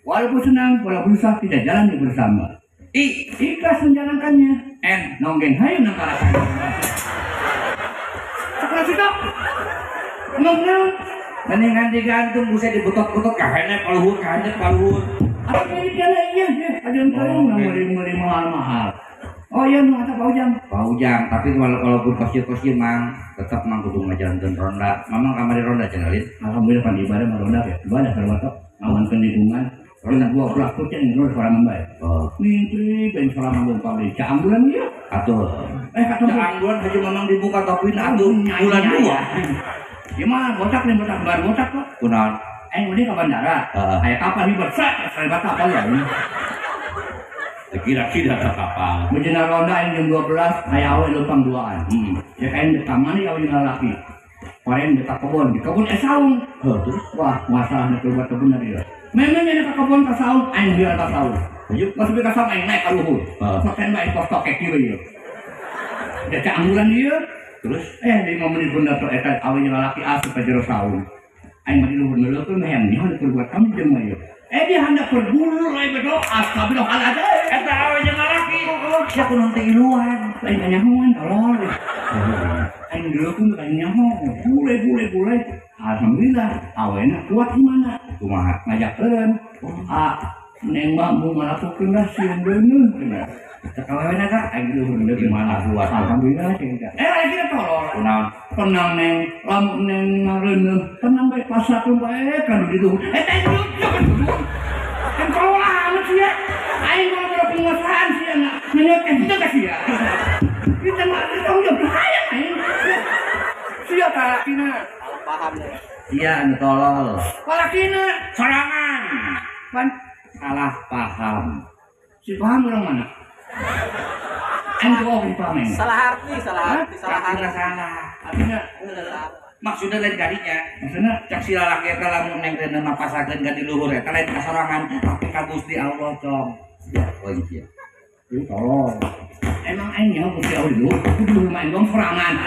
Walaupun senang, walaupun susah tidak jalan bersama. I. Ikhlas menjalankannya. N. Nonggeng hayu nang karasan. Sekelas itu. Nonggeng. Mendingan digantung bisa dibetot-betot kahanep kaluhur kahanep kaluhur. Apa ini jalan iya, ada yang tahu nggak mahal-mahal. Oh iya, nu atau Pak Ujang. Pak Ujang, tapi walaupun kosir-kosir mang, tetap mang kudu ngajalankeun ronda. Mamang kamari ronda cenah. Alhamdulillah pan ibadah mah ronda ya. Ibadah kalau tok ngawankeun lingkungan. Ronda dua belas kucing nurut suara mambai. Oh. Mintri ben suara mambung pabrik. Caang bulan ieu. Atuh. Kata caang bulan haji mamang dibuka topin atuh bulan 2. Gimana botak nih botak baru botak kok. Kunaon? Ini ke bandara. Aya kapal hiber set, saya kapal ya. Kira-kira ada kapal. Bejana ronda yang jam 12, aya awe lempang duaan. Ya kain dekat mana ya awe laki. Koren dekat kebun, di kebun saung. Terus? Wah, masalah nak keluar kebun dari dia. Memang nya ka kebon ka saung aing biar ka saung. Mas ka saung aing naik ka luhur. Sok bae pos tokek kieu ieu. Jaca angguran ieu. Terus 5 menit benda tuh eta awe jeung lalaki asup ka jero saung. Aing mah di luhur neuleukeun hayang nyaho perbuat kami jeung mah ieu. Dia hendak berburu lain bedo astagfirullahaladzim. Eta awe jeung lalaki. Sia kunaon teh iluan. Lain kanyahoan tolol. Aing neuleukeun kanyaho. Bule. Alhamdulillah awena kuat mana? Kumaha? Ngajak eureun. Ah, neng mah mau ngalakukeun lah sieun deuneuh cenah. Cek awena ka aing luhur deui mana kuat. Alhamdulillah cenah. Lagi tolol. Kunaon? Tenang neng, lamun neng ngareuneuh, tenang bae pasatun bae kan di luhur. Teh kan tolol amat sia. Aing mah boga penguasaan sia nanyakeun henteu ka sia. Kita mah tong jawab hayang aing. Sia kalakina. Paham deh. Iya, anu tolol. Kalakina sorangan. Pan salah paham. Si paham orang mana? Aing tuh paham ini. Salah arti, salah arti, salah arti. Salah. Artinya maksudnya lain kadinya. Maksudnya cak si lalaki eta lamun neng teh mapasakeun ka di luhur eta lain ka sorangan, tapi ka Gusti Allah cong. Ya, oh iya. Ieu tolol. Emang aing nyaho Gusti Allah di luhur, kudu luhur main dong sorangan.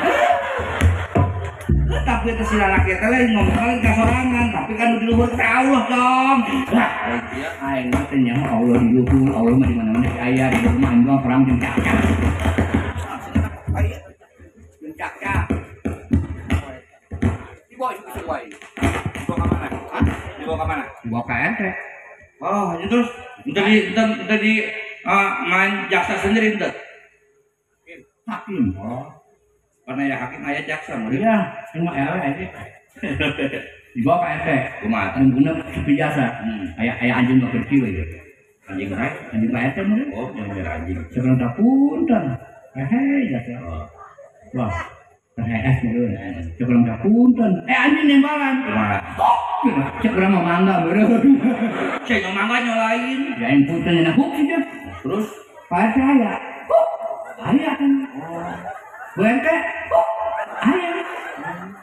Tapi itu si lalaki eta lain ngomong lain ka sorangan, tapi kan di luhur teh Allah dong. Wah, iya aing mah teh nyaho Allah di luhur, Allah mah di mana-mana si aya di luhur mah aing doang perang jeung cakcak. Jeung cakcak. Dibawa isu wae. Dibawa ka mana? Hah? Dibawa ka mana? Dibawa ka ente. Oh, terus ente di main jaksa sendiri ente. Hakim. Oh. Karena ya hakim aya jaksa meureun. Iya, cuma ewe aja. Dibawa ka ente. Kumaha? Nungguna sepi jasa. Aya anjing mah kecil we. Anjing mah? Anjing ka ente meureun. Oh, yang bener anjing. Sekarang tak punten. Hehe jasa. Oh. Wah. Heeh meureun. Sekarang tak punten. Anjing nembalan. Kumaha? Cek urang mah mangga meureun. Cek mangga nyolain. Ya aing punten nya huk sih. Terus Pak ente aya. Huk. Aya kan. Oh. Bu ente, aya.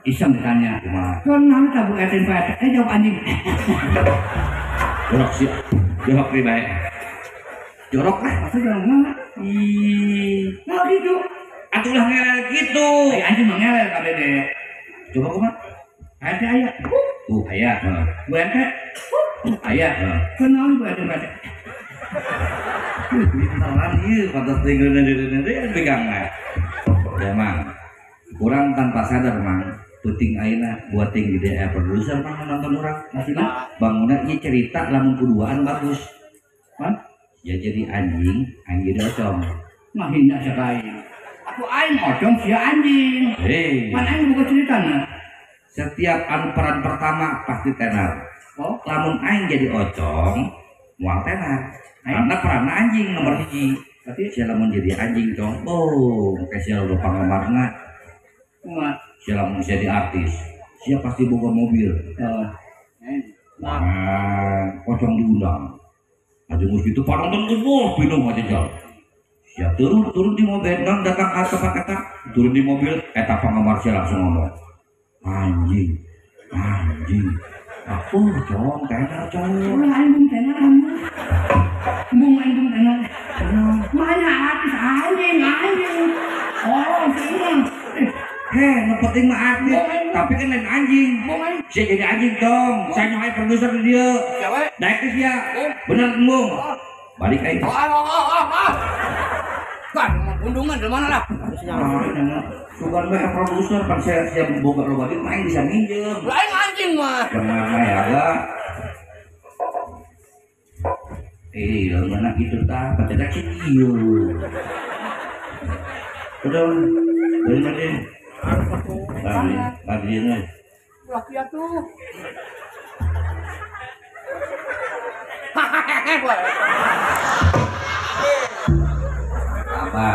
Iseng ditanya. Kumaha? Kenapa tak Bu ente Pak ente? Jawab anjing. Jorok sih. Jorok nih bae. Jorok lah. Masa jorok mana? Ih. Nah gitu. Atuh lah ngelel gitu. Anjing mah ngelel kabeh. Coba kumaha? Pak ente aya. Aya. Bu ente, aya. Kenapa Bu ente Pak ente? Pintaran ieu pantas teh ngeuneuh pegang. Ya mang, kurang tanpa sadar mang, penting ayeuna buat ting gede aya produser mang nonton urang. Maksudna bangunna ieu cerita lamun kuduaan bagus. Hah? Ya jadi anjing, anjing ocong. Mah hina sia ka aing. Atuh aing ocong sia anjing. Hei. Pan aing boga ceritana. Setiap anu peran pertama pasti tenar. Oh, lamun aing jadi ocong, moal tenar. Karena peranna anjing nomor 1. Berarti sia lamun jadi anjing dong, oh, kayak sia loba panggemarna. Kumaha? Sia lamun jadi artis, sia pasti boga mobil. Nah, pocong diundang. Aju geus kitu panonton geus wah pinuh aja jal. Sia turun di mobil, nang datang ka tempat eta, turun di mobil, eta panggemar sia langsung ngomong. Anjing, anjing. Aku cong, tenar cong. Ulah aing bung tenar amun. Bung aing bung tenar. Mana artis anjing, anjing. Oh, sih. Heh, nu penting mah artis, tapi kan lain anjing. Sia jadi anjing dong. Saya nyohay produser di dieu. Daek teh sia. Bener embung. Balik aing. Kan undungan dari mana lah? Sugan bae produser pan sia sia boga loba duit mah aing bisa minjem. Lah aing anjing mah. Jangan mah ya. Mana gitu tah, pacadak kieu. Udah, dari mana? Tadi ini. Ulah kieu tuh. Apa?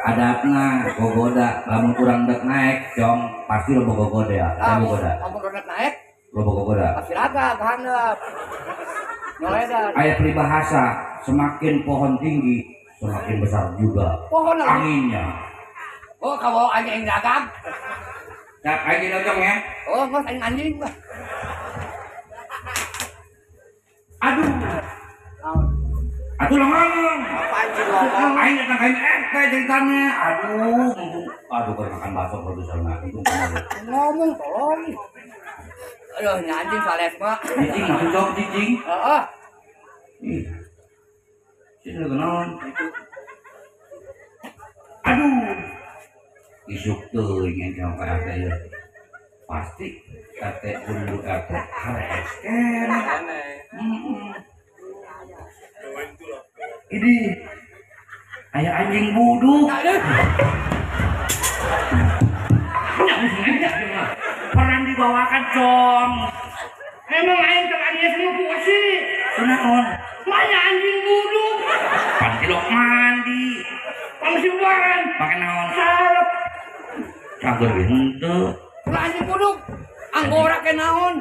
Adatna gogoda, lamun kurang dek naik, jong pasti loba gogoda ya. Gogoda. Lamun dek naik, loba gogoda. Pasti raga ka handap. Ayat peribahasa, semakin pohon tinggi, semakin besar juga pohon anginnya. Oh, kalau angin dagang. Nah, angin dagang ya. Oh, nggak angin anjing. Atuh lah ngomong. Apaan sih ngomong? Aing datang ka RT ceritanya. Aduh, mumpung aduh keur makan bakso produser mah. Ngomong tolong. Aduh, nya anjing sales mah. Cicing maksud jawab cicing. Heeh. Ih. Sini kenaon. Aduh. Isuk teuing yang ka RT ieu. Pasti RT undu RT harees keneh. Ini aya anjing buduk. Peran dibawakan cong. Emang aing teh anjing semua puasi. Kunaon? Mana anjing buduk? Pantilok mandi. Pangsiuan. Pake naon? Salep. Cager henteu. Ulah anjing buduk. Anggora ke naon?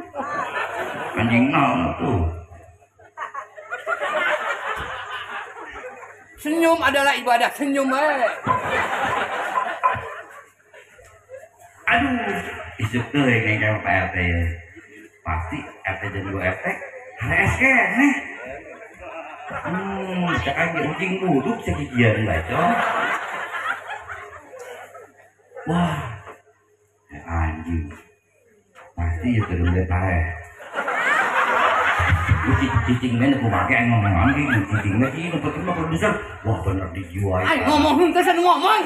Anjing naon tuh? Senyum adalah ibadah, senyum eh. Aduh, isuk teuing yang kayak Pak RT ya. Pasti RT dan 2 RT harees keneh. Cek anjing buduk sekikian bae cong. Wah, anjing. Pasti ya teu nembe paeh. Cicing mah aku make aing ngomong anjing, cicing mah ieu penting mah produser. Wah bener dijiwai. Aing ngomong henteu san ngomong.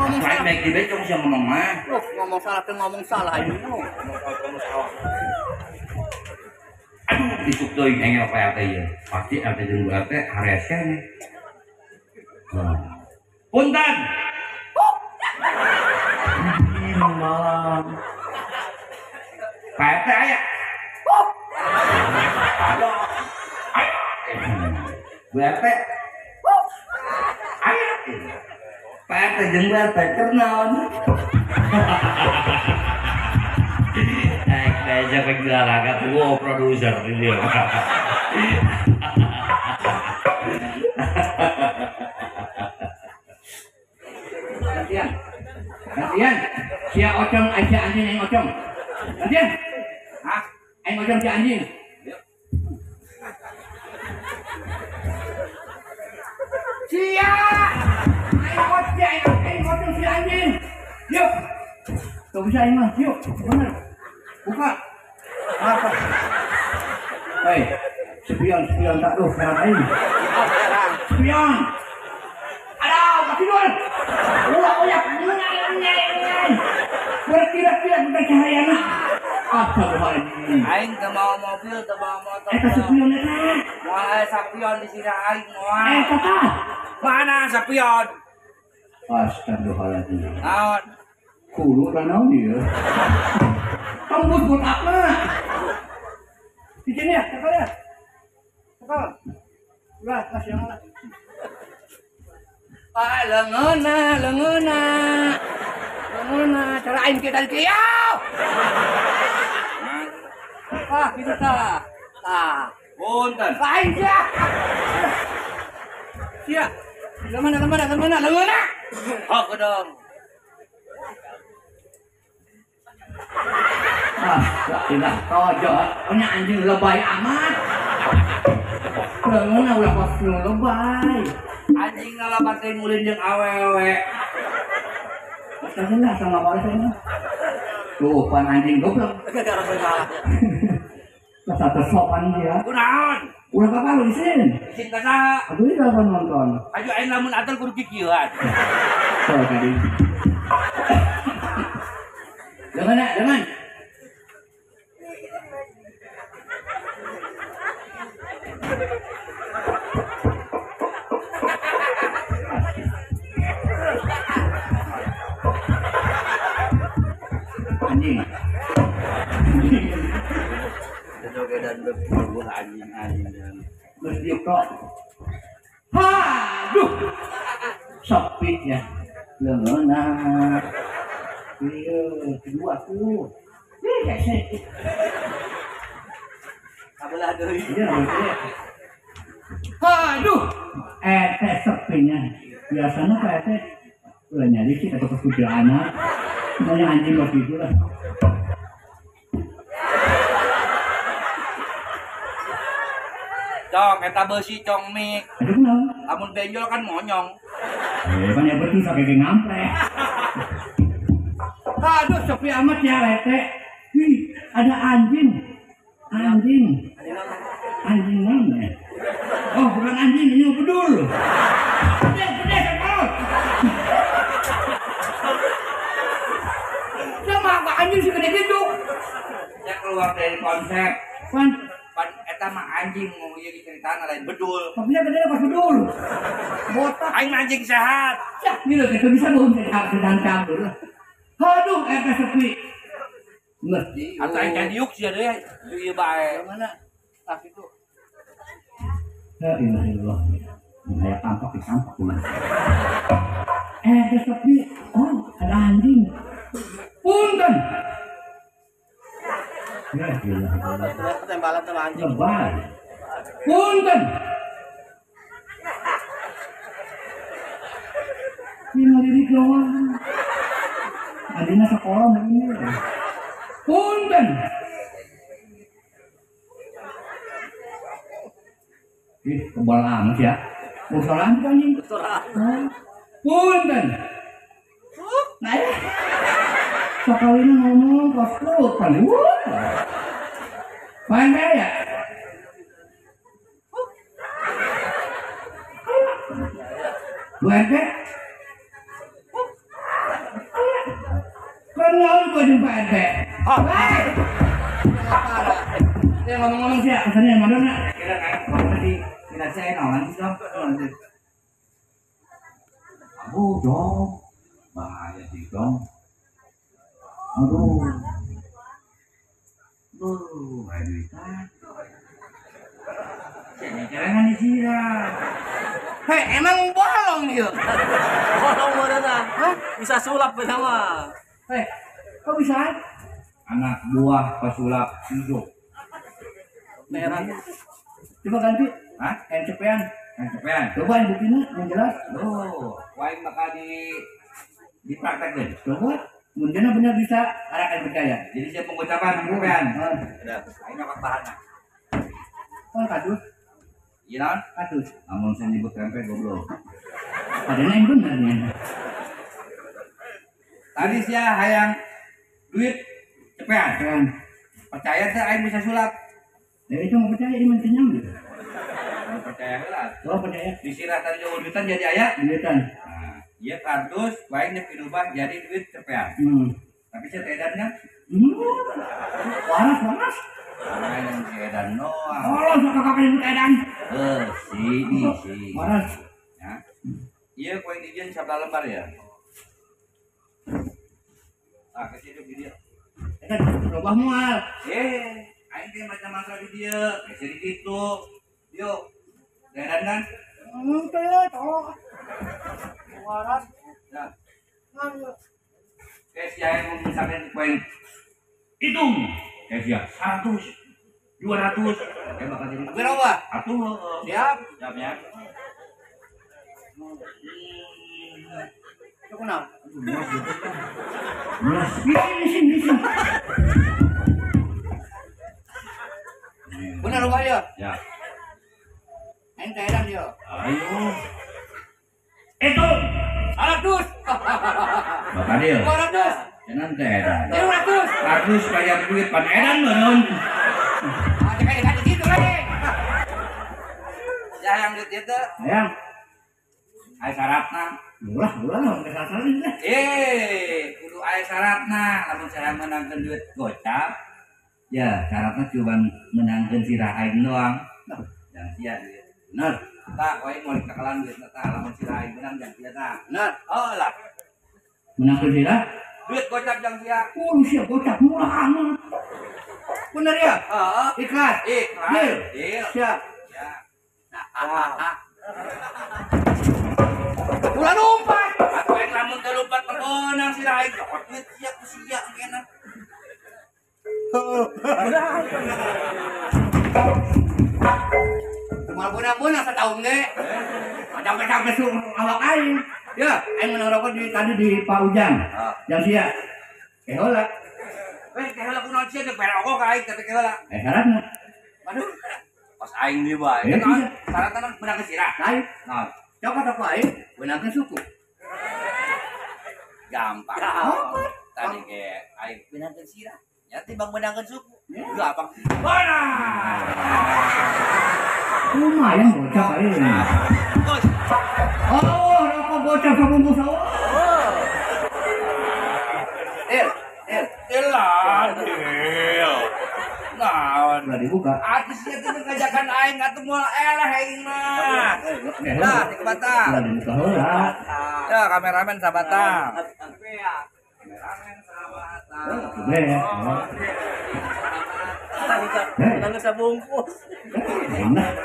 Ngomong salah. Baik di becong sia ngomong mah. Oh, ngomong salah teu ngomong salah aing. Ngomong salah. Aduh, isuk teuing aing ka RT ieu. Pasti RT jeung RT harees keneh. Punten. Malam. Pak RT aya. Ada. Bu RT. Aya. Pak RT jeung Bu RT keur naon? Naik aja ke galaga tuh produser ini. Gantian. Gantian. Sia ocong aja anjing aing ocong. Gantian. Hah? Aing ocong si anjing. Sia! Aing ocong, aing ocong si anjing. Yuk. Tuh bisa aing mah, yuk. Bener. Buka. Apa? Hei, spion tak tuh, aing. Spion. Aduh, ketidur. Ulah uyak, nyai. Berkilat-kilat bukan cahayana. Astagfirullahaladzim. Aing teu mawa mobil, teu mawa motor. Eta spion eta. Moal aya sapion di sini aing moal. Eta tah. Mana sapion? Astagfirullahaladzim. Naon? Kuru naon ieu? Tembus botakna. Di sini ya, cekal ya. Cekal. Udah, kasih yang mana? Ah, leungeuna, leungeuna. Leungeuna, cara aing kita kieu. Ah, gitu tah. Tah. Punten. Lain sia. Sia. Lemana, lemana, lemana, leungeuna. Hok dong. Ah, tidak tojot. Punya anjing lebay amat. Leungeuna ulah kos nu lebay. Anjing ngalaban teh ngulin jeung awewe. Masa sama waris ini. Tuh, pan anjing goblok. Masa tersopan dia. Kunaon? Ulah kapan lu isin? Isin ka saha? Atuh ieu kapan nonton? Aju aing lamun atel kudu kikieuan. Tuh tadi. Jangan, jangan. Anjing. Jogedan berbuah anjing-anjing dan terus diuk kok. Aduh. Sepi ya. Leungeuna. Iya, kedua tuh. Ih, hese. Kabelah deui. Iya, iya. Aduh. Teh sepinya. Biasanya Pak RT ulah nyari sih atau kesudahan. Semuanya anjing waktu itu lah. Cong, eta beusi cong mik. Aduh kunaon? Lamun benjol kan monyong. Kan ya betul sampai ge ngampleh. Aduh, sepi amat ya rete. Wih, ada anjing. Anjing. Anjing mana? Oh, bukan anjing, ini bedul. Gede, gede, kalau. Sama apa anjing segede gitu? Saya keluar dari konsep. Pan, pan eta mah anjing mau ieu diceritaan lain bedul. Tapi gede pas bedul. Botak. Aing anjing sehat. Ya, ini loh, kita bisa bohong sehat sedang campur. Aduh, eta sepi. Ngerti. Atau aing diuk sih deh, ieu bae. Mana? Ah itu. La ilaha illallah. Kayak tampak di tampak gimana? Sepi. Oh, ada anjing. Punten. Ya ilah. Ketembalan sama anjing. Lebay. Punten. Ini ngelirik doang. Adina sekolah begini. Punten. Ih, kebal amat ya. Bosoran tuh anjing. Bosoran. Punten. Nah, ya. Sekalinya ngomong kos kan. Main ya? Bu RT? Kenal gua jumpa RT. Hei. Ya ngomong-ngomong sih, kesannya yang mana nak? Kira kan tadi tidak saya nawan sih dong. Aduh dong, bahaya sih dong. Aduh, aduh, ayo duitan. Cerengan di sini. Hei, emang bolong dia. Bolong mana? Hah? Bisa sulap bersama. Hei, kok bisa? Anak buah pesulap hidup. Merah. Coba ganti. Hah? Yang cepean. Yang cepean. Coba yang buktinya yang jelas. Oh, waing bakal di praktek deh. Coba. Mungkin benar bisa, arah akan percaya. Jadi saya pengucapan cepean. Udah, aing nyokot bahanna. Oh, kadus. Iya naon? Kadus. Lamun saya nyebut tempe goblok. Padahal yang benar nya. Tadi sia hayang duit cepean. Cepean. Percaya teh aing bisa sulap. Ya itu mau percaya ini mentinya gitu. Mau percaya heula. Oh, percaya. Disirah tadi jauh duitan jadi aya. Duitan. Nah, ieu kardus waing deuk dirubah jadi duit cepean. Tapi saya edan kan? Waras, waras. Aing edan doang. Oh, sok kakak nyebut edan. Si. Waras. Ya. Ieu koin dijieun sabelah lembar ya. Ah, ke situ di dieu. Eta robah moal. Aing teh macam mantra di dieu, geser di ditu. Yuk. Edan kan? Teh, tolong. Waras. Ya. Kayak si aing misalkan poin hitung. Kayak sia 100, 200. Kayak bakal jadi berapa? Atuh. Siap. Siap ya. Itu kenapa? Sini. Benar rumah ya? Ya. Aing teh edan yo. Ayo. Itu 100. Bapak dia. 200. Jangan teh edan. 300. Kardus bayar duit pan edan meureun. Ah, cek edan di situ lagi. Ya yang duit ieu teh. Hayang. Aya syaratna. Ulah, ulah, nggak salah lah. Kudu aya syaratna lamun saya menangkeun duit gocap. Ya, syaratnya cuma menangkeun sirah aing doang. Jangan sia duit. Benar. Tah, kowe mau dikakalan duit tah lamun sirah aing menang jangan sia tah. Benar. Oh lah. Menangkeun sirah? Duit gocap jangan sia. Oh, sia gocap murah amat. Bener ya? Heeh. Ikhlas. Ikhlas. Deal. Siap. Ya. Nah, ulah lompat. Atuh aing lamun teu lompat menang sirah aing cokot duit sia ku sia engkena. Kumaha beunang-beunang sataun ge. Sampai-sampai suruh awak aing. Ya, aing menang rokok di tadi di Pak Ujang. Jam sia. Kehola. Weh, kehola kunaon sia geus bare rokok ka aing tapi kehola. Syaratna. Aduh. Pas aing deui bae. Syaratna meunangkeun sirah. Lain. Naon? Cokot aku aing meunangkeun suku. Gampang. Tadi ge aing meunangkeun sirah. Ya timbang meunangkeun suku. Gampang. Mana? Lumayan bocah aing. Oh, rokok bocah sabungkus. Oh. Til. Naon? Udah dibuka. Atisnya teh ngajakan aing atuh moal eleh aing mah. Lah, di Batang. Udah dibuka heula. Ya, kameramen sabatang. Kameramen sabatang. Menang sabungkus. Menang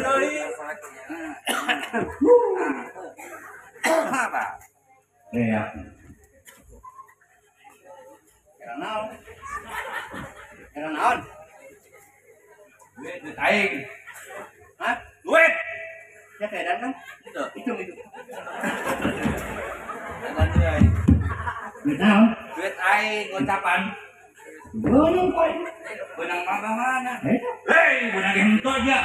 deui. Apa? Ya. Naon? Era naon? Duit duit aing. Hah? Duit. Ya keadaan kan? Itu. Itu itu. Duit naon? Duit aing gocapan. Beunang poe. Beunang mah mana? Hei, beunang ge henteu aja.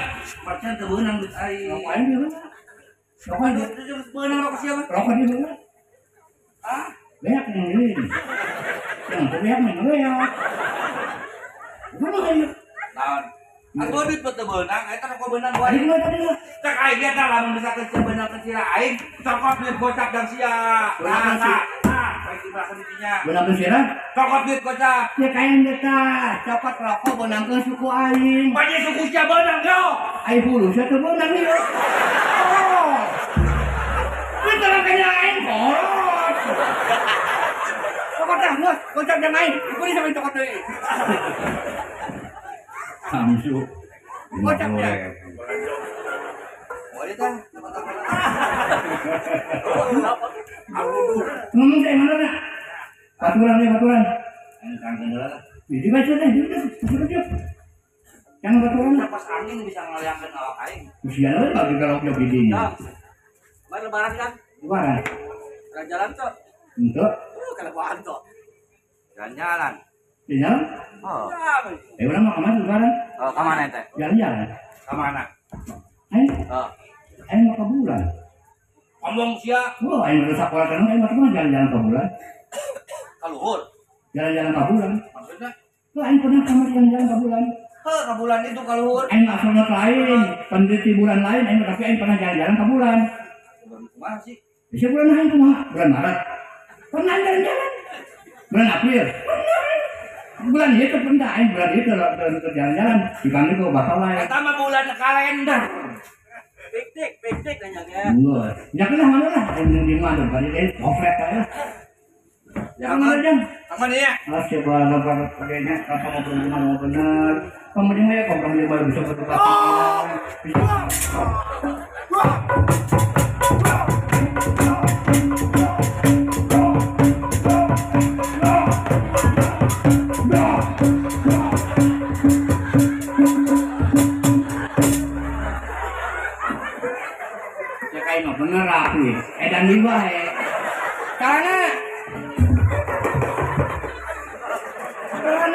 Percaya teu beunang duit aing. Rokok aing di mana? Rokok duit geus beunang rokok sia mah. Rokok di mana? Ah, banyak yang ini. Yang banyak yang banyak. Mana aing? Naon? Aku duit teu beunang, eta rokok beunang gua. Aing mah tadi lah. Cek aing ge tah lamun bisa ke beunang ke sira aing, cokot duit gocap dan sia. Nah, nah, baik dibahasan dinya. Beunang ke sira? Cokot duit gocap. Ya kain eta, cokot rokok beunang ke suku aing. Banyak suku sia beunang yo. Aing hulu sia teu beunang ieu. Oh. Duit orang kaya aing kolot. Cokot dah, geus, gocap jeung aing. Ikuti sampe cokot deui. Samsu. Gocap ya. Boleh tah. Ngomong kayak mana nak? Baturan ya baturan. Ini lah. Jadi baca deh, jadi jangan baturan. Pas angin bisa ngeliangkeun awak aing. Usia lu bagi kalau punya bidinya. Mari lebaran kan? Lebaran. Jalan-jalan tuh. Untuk? Kelebaran tuh. Jalan-jalan. Jalan? Oh. Udah mau kemana lebaran? Oh, kemana ente? Jalan-jalan. Kemana? Aing? Oh. Aing mau ke bulan. Ngomong sia. Oh, aing udah sekolah kan, aing mau kemana jalan-jalan ke bulan? Ke luhur. Jalan-jalan ke bulan. Maksudnya? Tuh, aing pernah sama jalan-jalan ke bulan. Heh, ke bulan itu ke luhur. Aing astronot lain, peneliti bulan lain, aing tapi aing pernah jalan-jalan ke bulan. Bulan kumaha sih? Bisa bulan aing kumaha? Bulan Maret. Pernah jalan-jalan. Bulan April. Pernah. Bulan itu pernah aing bulan itu jalan-jalan di kami kok bakal lain. Eta mah bulan kalender. Piknik nanya ge. Enggak. Ya lah mana lah aing di mana bari eh komplet aja. Ya mana jam? Aman ya. Ah coba gambar pakainya apa mau berhubungan mau benar. Pemerintah ya kompromi baru bisa bertukar. Ya kayak mah bener aku. Edan di wae. Karena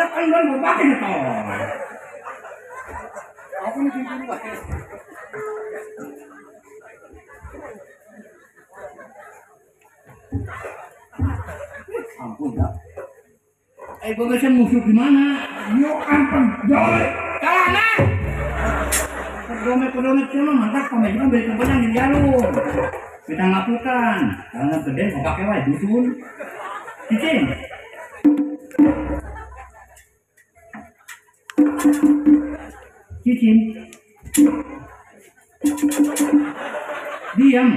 kan baru pakai itu. Aku nih dulu wae. Ampun dah. Gua musuh di mana? Yo ampun, jauh. Karena Pedome cuma mantap pemain beli kebenang di jalur. Kita ngapukan, karena gede mau pakai wae dusun. Cicing. Cicing. Diam.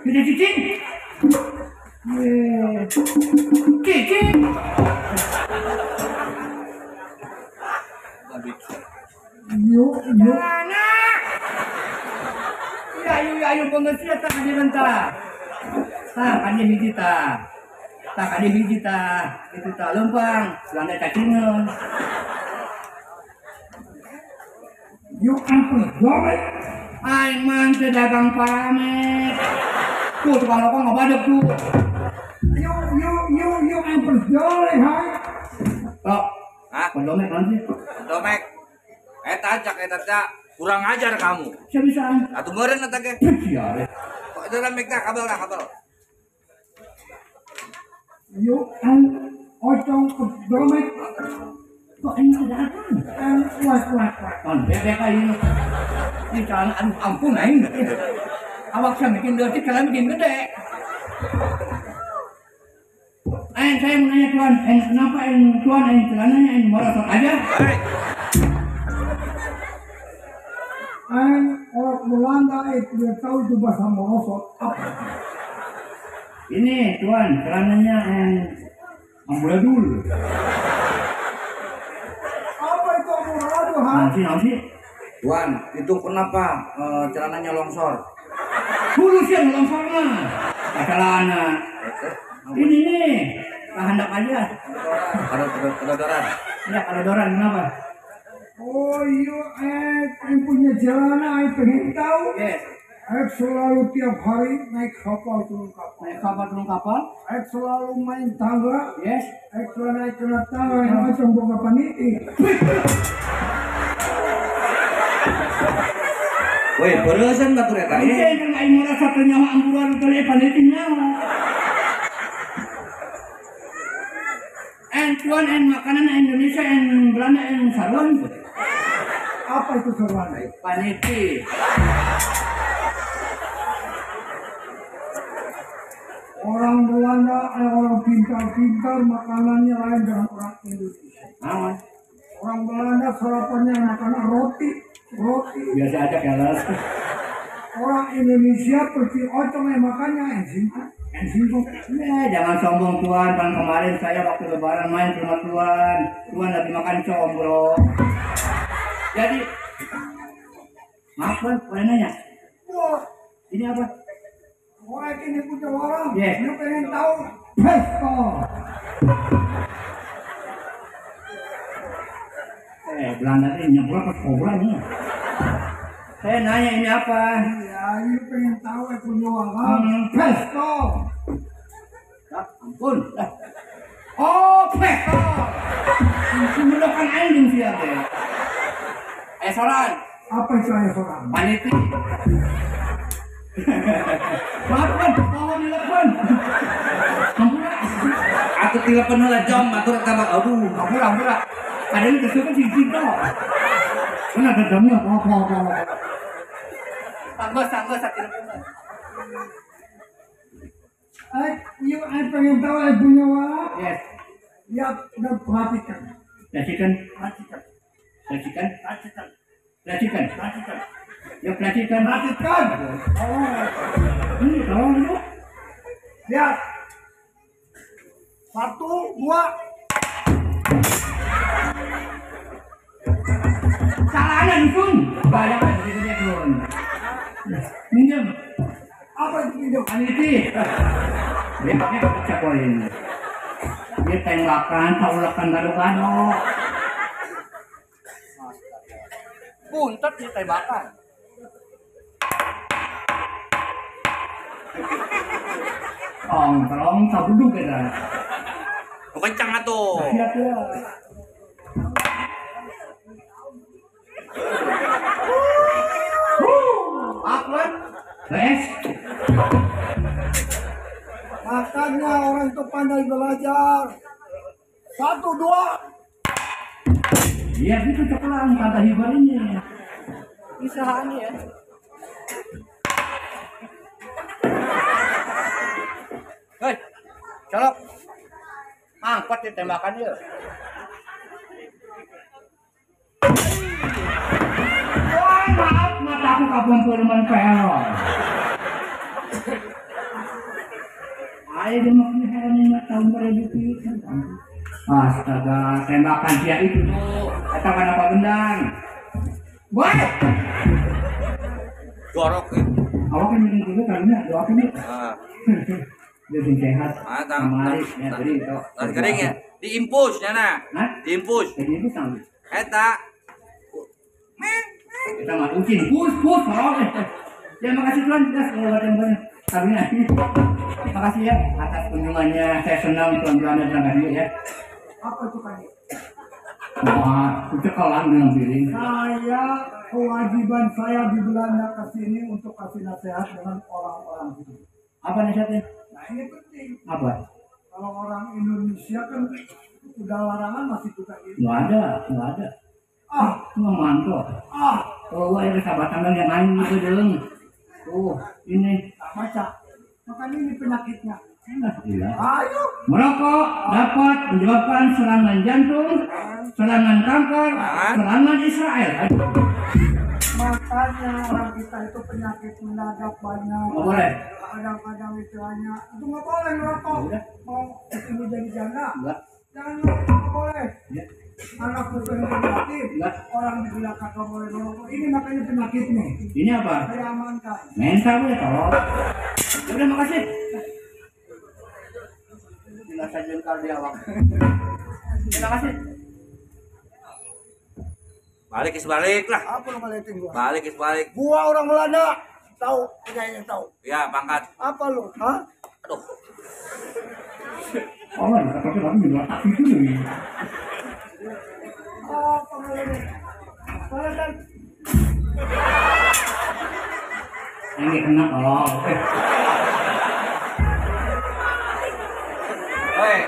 Tidak cicing. Cicing. Yuk, yuk. Anak. Ya, ayo, ayo, pengertian tak ada bentar. Tak ada biji tak. Tak ada biji tak. Itu tak lempang. Belanda cacingan. Yuk, ampun, boleh. Aing man dagang pamet. Tuh tukang rokok nggak badek tuh. Yuk, yuk, yuk, yuk, ampun, boleh, hai. Tok. Hah? Hah? Kodomek naon sih? Kodomek. Eta cak eta teh kurang ajar kamu. Sia bisaan. Atuh meureun eta ge. Sia we. Kok eta mic teh kabel lah kabel. Yuk, an ocong kodomek. Kok ini ada apa? Wah, wah, wah. Ton bebek aing. Ini celana aduh ampun aing. Awak saya bikin leutik, celana bikin gede. Saya mau nanya tuan, kenapa tuan celananya merosot aja? Orang Belanda tidak tahu itu bahasa merosot apa. Ini tuan, celananya amburadul. Apa itu amburadul? Nanti nanti. Tuan, itu kenapa celananya longsor? Dulu sih yang longsor mah. Celana. Ini nih, hendak aja. Kedodoran. Ya, kedodoran kenapa? Oh iya, yang punya celana, saya pengen tahu. Yes. Saya selalu tiap hari naik kapal turun kapal. Naik kapal turun kapal. Saya selalu main tangga. Yes. Saya selalu naik kena tangga yang macam boga paniti. Woi, berusan batur eta. Ini kan aing merasa nyawa amburan teh paniti nyawa. Tuan makanan Indonesia Belanda saruan. Apa itu saruan? Paniti. Orang Belanda, orang pintar-pintar makanannya lain dengan orang Indonesia. Aman. Orang Belanda sarapannya makanan roti, roti. Biasa aja kelas. Orang Indonesia pergi ocong yang makannya singkong. Ya, jangan sombong tuan. Kan kemarin saya waktu lebaran main ke rumah tuan. Tuan lagi makan combro. Jadi, maaf tuan, boleh nanya? Wah, ini apa? Wah, ini punya orang. Yes. Ini pengen tahu. Pesto. Belanda ini nyebrang ke kobra ini. Saya nanya ini apa? Iya, ini pengen tahu punya orang. Pesto. Ya, ampun. Oh, pesto. Menggunakan anjing sih ya. Soran. Apa itu soran? Paniti. Maaf kan, tolong dilepon. Ampura. Atuh dilepon heula jom, atur eta mah aduh. Ampura, ampura. Padahal kesukaan sih gitu. Mana ada jamnya? Apa. Tanggo, satu telepon. You, I pengen tahu I punya wala. Yes. Ya, dan perhatikan. Perhatikan. Perhatikan. Perhatikan. Perhatikan. Perhatikan. Perhatikan. Ya, perhatikan. Perhatikan. Oh. Ini tolong dulu. Lihat. 1, 2. Salahnya dukun. Banyak berikutnya dukun. Minjem. Apa itu minjem? Aniti. Dia pakai cekoin. Dia tembakan, taulakan gado-gado. Buntet dia tembakan. Tong, sabuduk kita. Kencang atuh. Siap ya. Maaf, Les. Makanya orang itu pandai belajar. 1, 2. Iya itu cekelan kata hibar ini. Usahaan ya. Hei, colok. Angkot ditembakan dia. Wah, maaf mataku kabung firman pel. Ayo dia makin heran ini tahun 2007. Astaga, tembakan dia itu tuh. Atau kenapa gendang? Wah! Jorok itu. Awak kan minum dulu karena doa ini. Dia sing sehat. Ah, ya, jadi itu. Kering ya. Diimpus nyana. Hah? Diimpus. Diimpus sama. Eta. Men. Kita mah ucin, pus pus. Ya makasih tuan, ya buat yang banyak. Karunia. Makasih ya atas kunjungannya. Saya senang tuan Belanda datang ya. Apa itu tadi? Wah, itu kalah dengan piring. Saya kewajiban saya di Belanda ke sini untuk kasih nasihat dengan orang-orang sini. Apa nasihatnya? Nah ini penting. Apa? Kalau orang Indonesia kan udah larangan masih juga ini. Nggak ada, nggak ada. Ah, nggak mantap. Ah, kalau gua ada sahabatan yang lain gitu dong. Tuh, ini. Tak baca. Makanya ini penyakitnya. Iya. Ayo. Merokok dapat menyebabkan serangan jantung, serangan kanker, serangan Israel. Makanya orang kita itu penyakit mendadak banyak. Nggak boleh. Kadang-kadang istilahnya itu nggak boleh ngerokok. Mau ibu jadi janda? Enggak. Jangan ngerokok, nggak boleh. Ya. Anak penyakit, orang dibilang kagak boleh ngerokok. Ini makanya penyakit nih. Ini apa? Saya amankan. Mensa gue tolong. Udah makasih. Jelasan jengkal di awak. Terima kasih. Balik is balik lah. Apa lu balikin gua? Balik is balik. Gua orang Belanda. Tahu, kayaknya tahu. Ya, pangkat. Apa lu? Hah? Aduh. Oh, enggak pakai lagi di otak itu nih. Oh, pengalaman. Kan. Ini kena oh. Hei.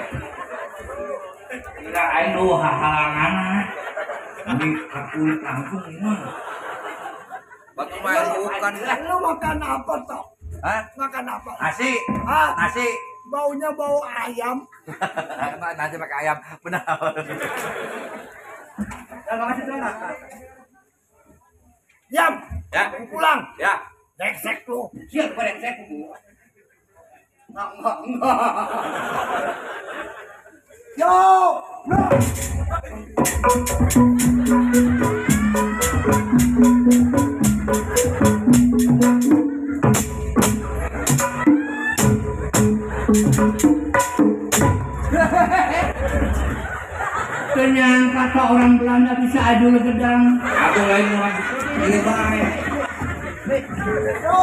Kira aing nu hahalangan. Ini kakulit langsung mah. Batu mah bukan. Lu makan apa toh? Hah? Makan apa? Nasi. Hah? Nasi. Baunya bau ayam. Nasi pakai ayam. Benar. Terima kasih tuan. Diam. Ya. Pulang. Ya. Brengsek lu. Siap brengsek lu. Enggak, enggak. Yo, no. Ternyata kata orang Belanda bisa adu gedang. Adu lain orang. Iya bae. Yo.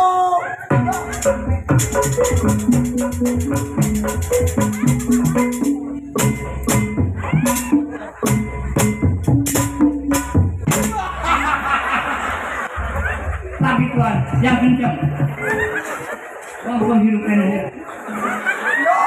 Lagi tuan, yang kencang. Wah, hidup enak. Yo.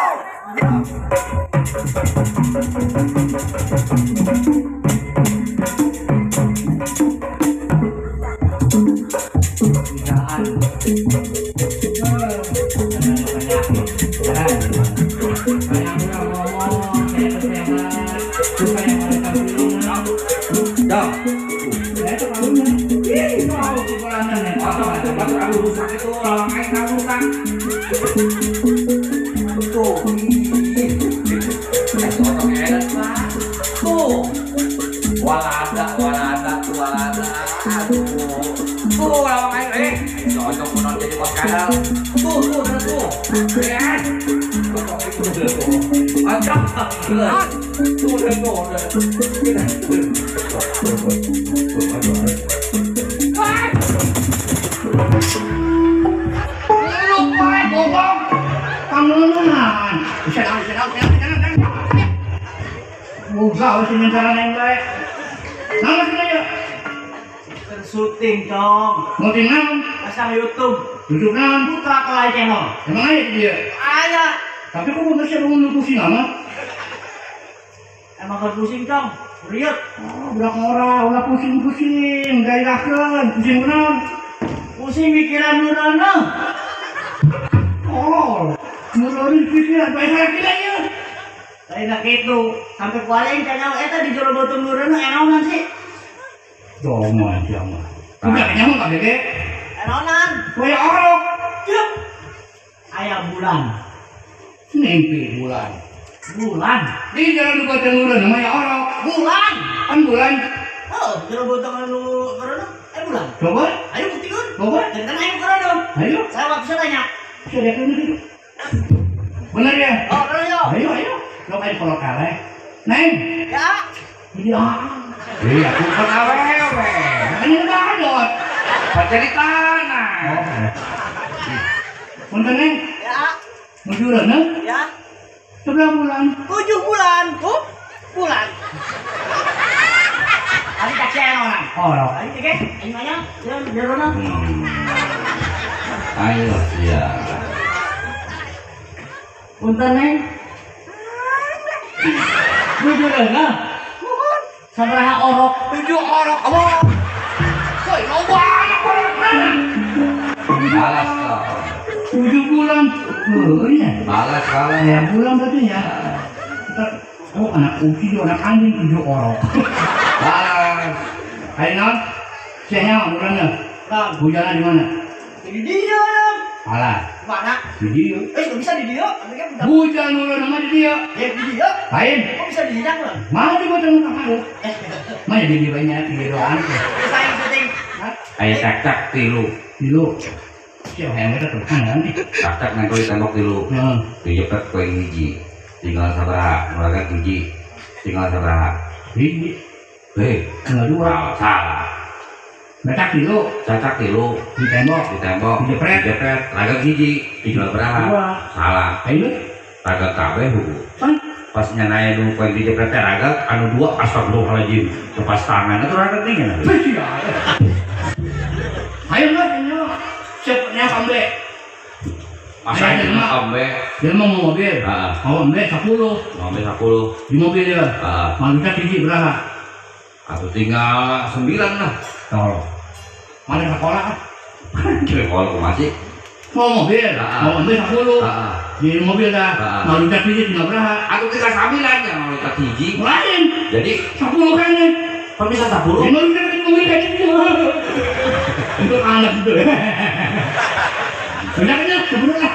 Syuting dong. Syuting naon? Pasang YouTube. YouTube naon? Putra Kelai Channel. Emang aya di dia? Aya. Tapi kok masih mau pusing amat? Emang gak pusing dong. Riut. Oh, budak ngora, ulah pusing-pusing, gairahkeun, pusing naon? Pusing mikiran nurono. Oh, nurono pikiran bae salah ieu. Lain kitu, sampai kualing channel eta di jero beuteung nurono enaonan sih? Doma jama. Udah kayaknya mah bebe. Enaonan. Waya orok. Cuk. Aya bulan. Mimpi bulan. Bulan. Di jalan gua tengureun mah ya orok. Bulan. Kan bulan. Oh, jero beuteung anu karono eh bulan. Coba. Ayo buktikan. Coba. Cerita ayo karono. Ayo. Saya waktu saya tanya. Saya lihat. Benar ya? Oh, benar ya. Ayo, ayo. Lo kayak kalau kalah. Neng. Ya. Iya. Iya, bukan awewe. Ini badot. Jadi tanah. Oh. Punten Neng. Ya. Munduran, Ya. Sebelah bulan. 7 bulan. Bulan. orang. Orok. Ayo oke, ayo mana? Jalan. Ayo sia. Punten neng. Jujur enggak? Sabaraha orok? 7 orok. Allah. Woi, loba anak orok. Balas kau. 7 bulan. Oh iya. Balas kalau ya bulan berarti ya. Oh anak uci, anak anjing 7 orok. Balas. Ayo non. Siapa orangnya? Bang. Hujannya di mana? Di dia. Alah. Mana? Di dia. Eh, bisa di dia? Hujan udah nama di dia. Ya, di dia. Lain. Kok bisa di dia, Bang? Mana di bocah muka ada? Mana di dia banyak di doan. Saya syuting. Ayo cak-cak tilu. Tilu. Siapa yang kita tuh kan nanti. Cak-cak nang di tembok tilu. Heeh. Dijepret kowe hiji. Tinggal sabaraha, nuraga hiji. Tinggal sabaraha. Hiji. Hei, tinggal 2. Salah. Cacak tilu, cacak tilu, di tembok, di tembok, dijepret, dijepret, raga hiji, tinggal berapa? 2. Salah. Ayo, raga kabeh hukum. Pas nyanaya nu poin dijepret teh raga, anu 2 astagfirullahaladzim, lepas tangan itu raga tinggal. Ayo nggak, ayo. Siap, nya ambe. Masa ini ambe? Dia mau mobil, mau ambe 10, mau ambe 10. Di mobil dia, manusia hiji berapa? Atau tinggal 9 lah. Tolong. Mana sekolah? Sekolah masih. Mau mobil, mau mobil 10. Di mobil dah. Mau loncat hiji tinggal berapa? Aku tinggal 9 ya, mau loncat hiji. Lain. Jadi 10 kan ya. Kan bisa 10. Mau loncat di mobil kan itu. Untuk anak itu. Sudah kan ya, 10 lah.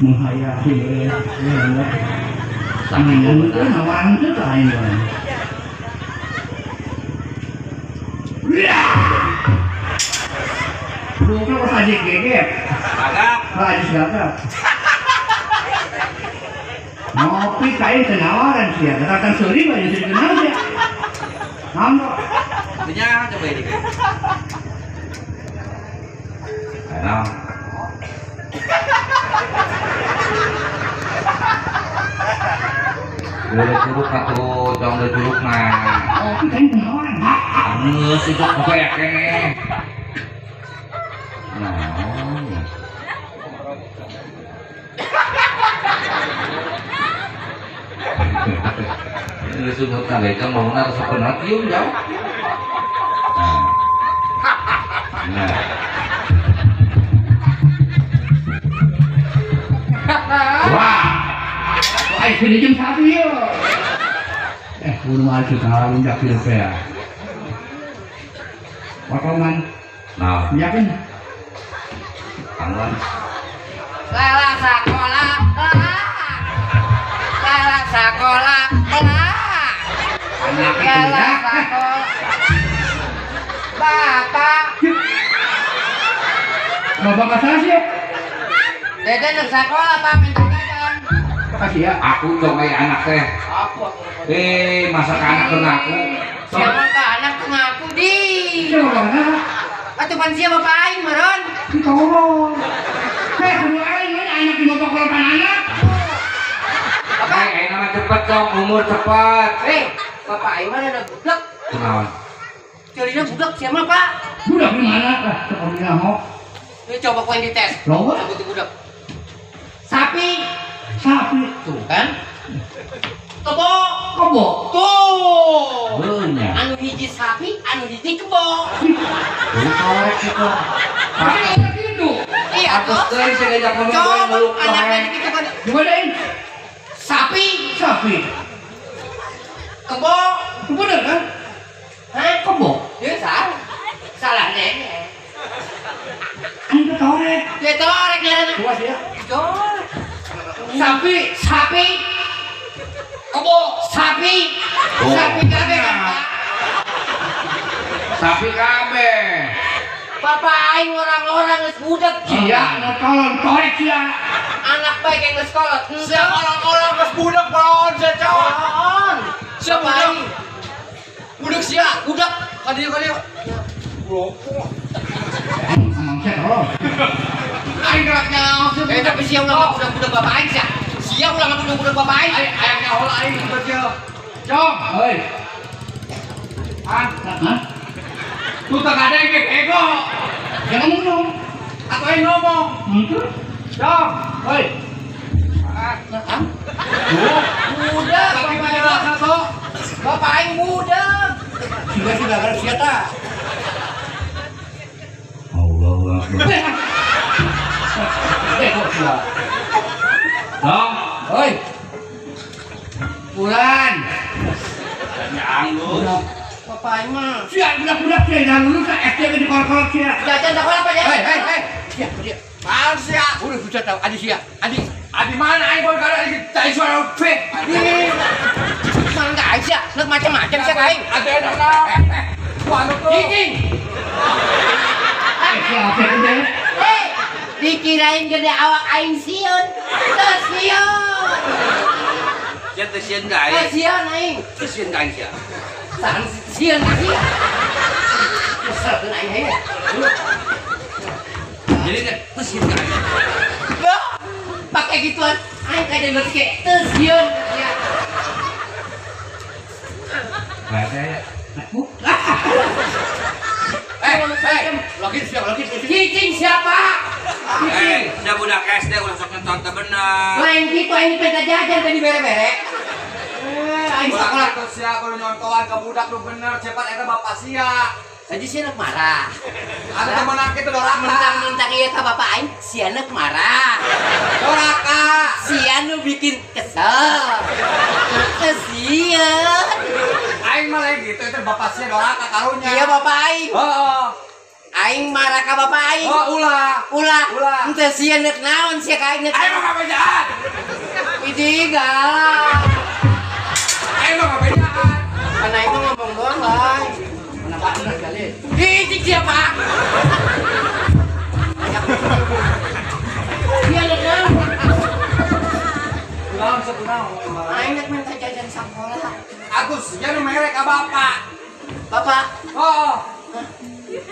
Menghayati ya, tangan itu nawan itu lain. Lu kok saja gegep? Agak. Aja siapa? Ngopi kain kenawaran sih ya, datang suri banyak sih kenal ya. Nampak. Artinya coba ini. Nah. Udah curug atuh, jangan udah curug mah. Ngopi kain kenawaran. Geus itu apa ya kene. Nah. Ini sungut tangga itu mau harus pernah tium jauh. Nah. Wah, ayo sini jam 1 yo. Kudu maju tanggal lunjak ya. Potongan. Nah, iya kan? Tangguhan. Lala sekolah, lala sekolah, lala sekolah. Bapak. Bapak salah sih ya? Dede nang sekolah Pak minta jajan. Makasih ya. Aku dong kayak anak teh. Aku. Masa ke anak ngaku? Siapa ke anak ngaku di? Siapa anak? Atuh pan siapa bapak aing meureun? Ditolong. Kudu aing anak di motor kolopan anak. Bapak, aing mah cepet dong, umur cepet. Bapak aing mah ada budak. Kunaon? Ceulina budak siapa Pak? Budak di mana? Lah, sok ho. Ini coba kau yang dites. Loba? Sebutin budak. Sapi. Sapi. Tuh kan? Kebo. Kebo. Tuh. Bener. Anu hiji sapi, anu hiji kebo. Korek itu. Itu. Iya. Atas teh saya diajak ngomong gue meluk anaknya gitu kan. Gimana ini? Sapi. Sapi. Kebo. Kebo bener kan? Hah? Kebo. Ya salah. Salah nenek. Anu torek. Ya torek ngaranna. Puas ya. Torek. Sapi, sapi. Kebo, sapi. Oh. Sapi kabeh kan, Pak. Sapi kabeh. Bapak aing orang-orang geus budak. Sia, nu tolong torek sia. Anu anak baik yang geus kolot. Sia orang-orang geus budak balon sia cowok. Sia budak. Budak sia, budak. Ka dieu ka dieu. Goblok. Emang sia tolong. Aing gerak nyaho sia. Eh tapi sia ulah budak-budak bapak aing sia. Sia ulah budak-budak bapak aing. Aing nyaho lah aing budak sia. Cong, oi. Ah, hah? Tuh tak ada yang ego. Jangan ngomong dong. Atau yang ngomong. Itu? Dong. Oi. Ah, ah. Muda, bapak aing satu. Bapak aing muda. Sudah gara siapa? Allahu Akbar. Ego sia. Dong. Oi. Bulan. Nyanggut. Bapak aing mah. Sia budak-budak sia dah lulus SD ke di kolot-kolot sia. Jajan sekolah apa ya? Hei, hei, hei. Sia, dia. Mahal sia. Udah sudah tahu adi sia. Adi. Adi mana aing boy kada iki suara P. Adi. Mangga aja, nek macam-macam sia aing. Ada enak lah. Wah, tuh. Cicing. Eh, dikirain gede awak aing sieun. Teu sieun. Sia teu sieun ka aing. Teu sieun aing. Teu sieun ka aing sia. Sahan sieun ka sia. Kesel aing heuh. Jadi teu sieun ka aing. Pakai gituan aing kayak ngerti teu sieun sia. Lagi siapa lagi? Cicing siapa? Eh, sia budak SD ulah sok nonton teu bener. Lain kitu aing penta jajan tadi bere-bere. Eh, aing sekolah tuh sia kudu nyontohan ka budak nu bener, cepat eta bapak sia. Saji sia nek marah. Atuh temen aki teh doraka. Mentang-mentang ieu ka bapak aing, sia nek marah. Doraka. Sia nu bikin kesel. Kesieun. Aing mah lain gitu, itu bapak sia doraka karunya. Iya bapak aing. Heeh. Aing marah ka bapak aing. Oh, ulah. Ulah. Ulah. Henteu sieun nek naon sia ka aing nek. Aing mah ngabejaan. Idi galak. Aing mah ngabejaan. Kan aing mah ngomong doang, Bang. Kenapa bener kali? Ih, siapa? Dia nek naon. Kunaon sekunaon. Aing nek minta jajan sakola. Agus, sia nu mere ka bapak. Bapak? Oh.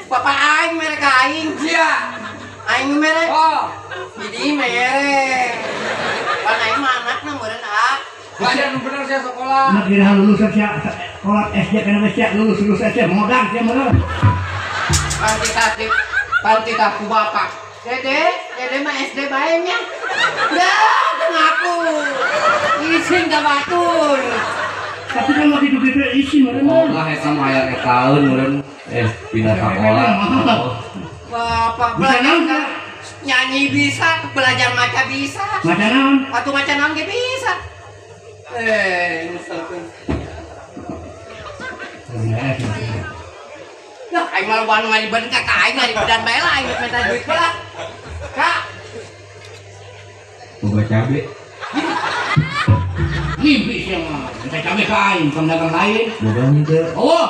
Bapak aing mere ka aing. Sia. Aing mere. Oh. Jadi mere. Pan aing mah anakna meureun ah. Belajar nu bener sia sekolah. Nek kira lulus sia sekolah SD kana sia lulus lulus SD modal sia meureun. Panti ku bapak. Dede, dede mah SD bae nya. Dah, teu ngaku. Isin ka batur. Tapi kan waktu itu isin meureun. Oh, lah eta mah aya taun meureun. Pindah sekolah. Bapak belajar nyanyi bisa, belajar maca bisa. Maca naon? Atuh maca naon ge bisa. Misalkan. Nah, aing mah loba nu ngaliban ka aing ngaliban bae lah aing minta duit lah. Kak. Boga cabe. Mimpi sia mah. Minta cabe ka aing, pedagang lain. Boga henteu. Oh.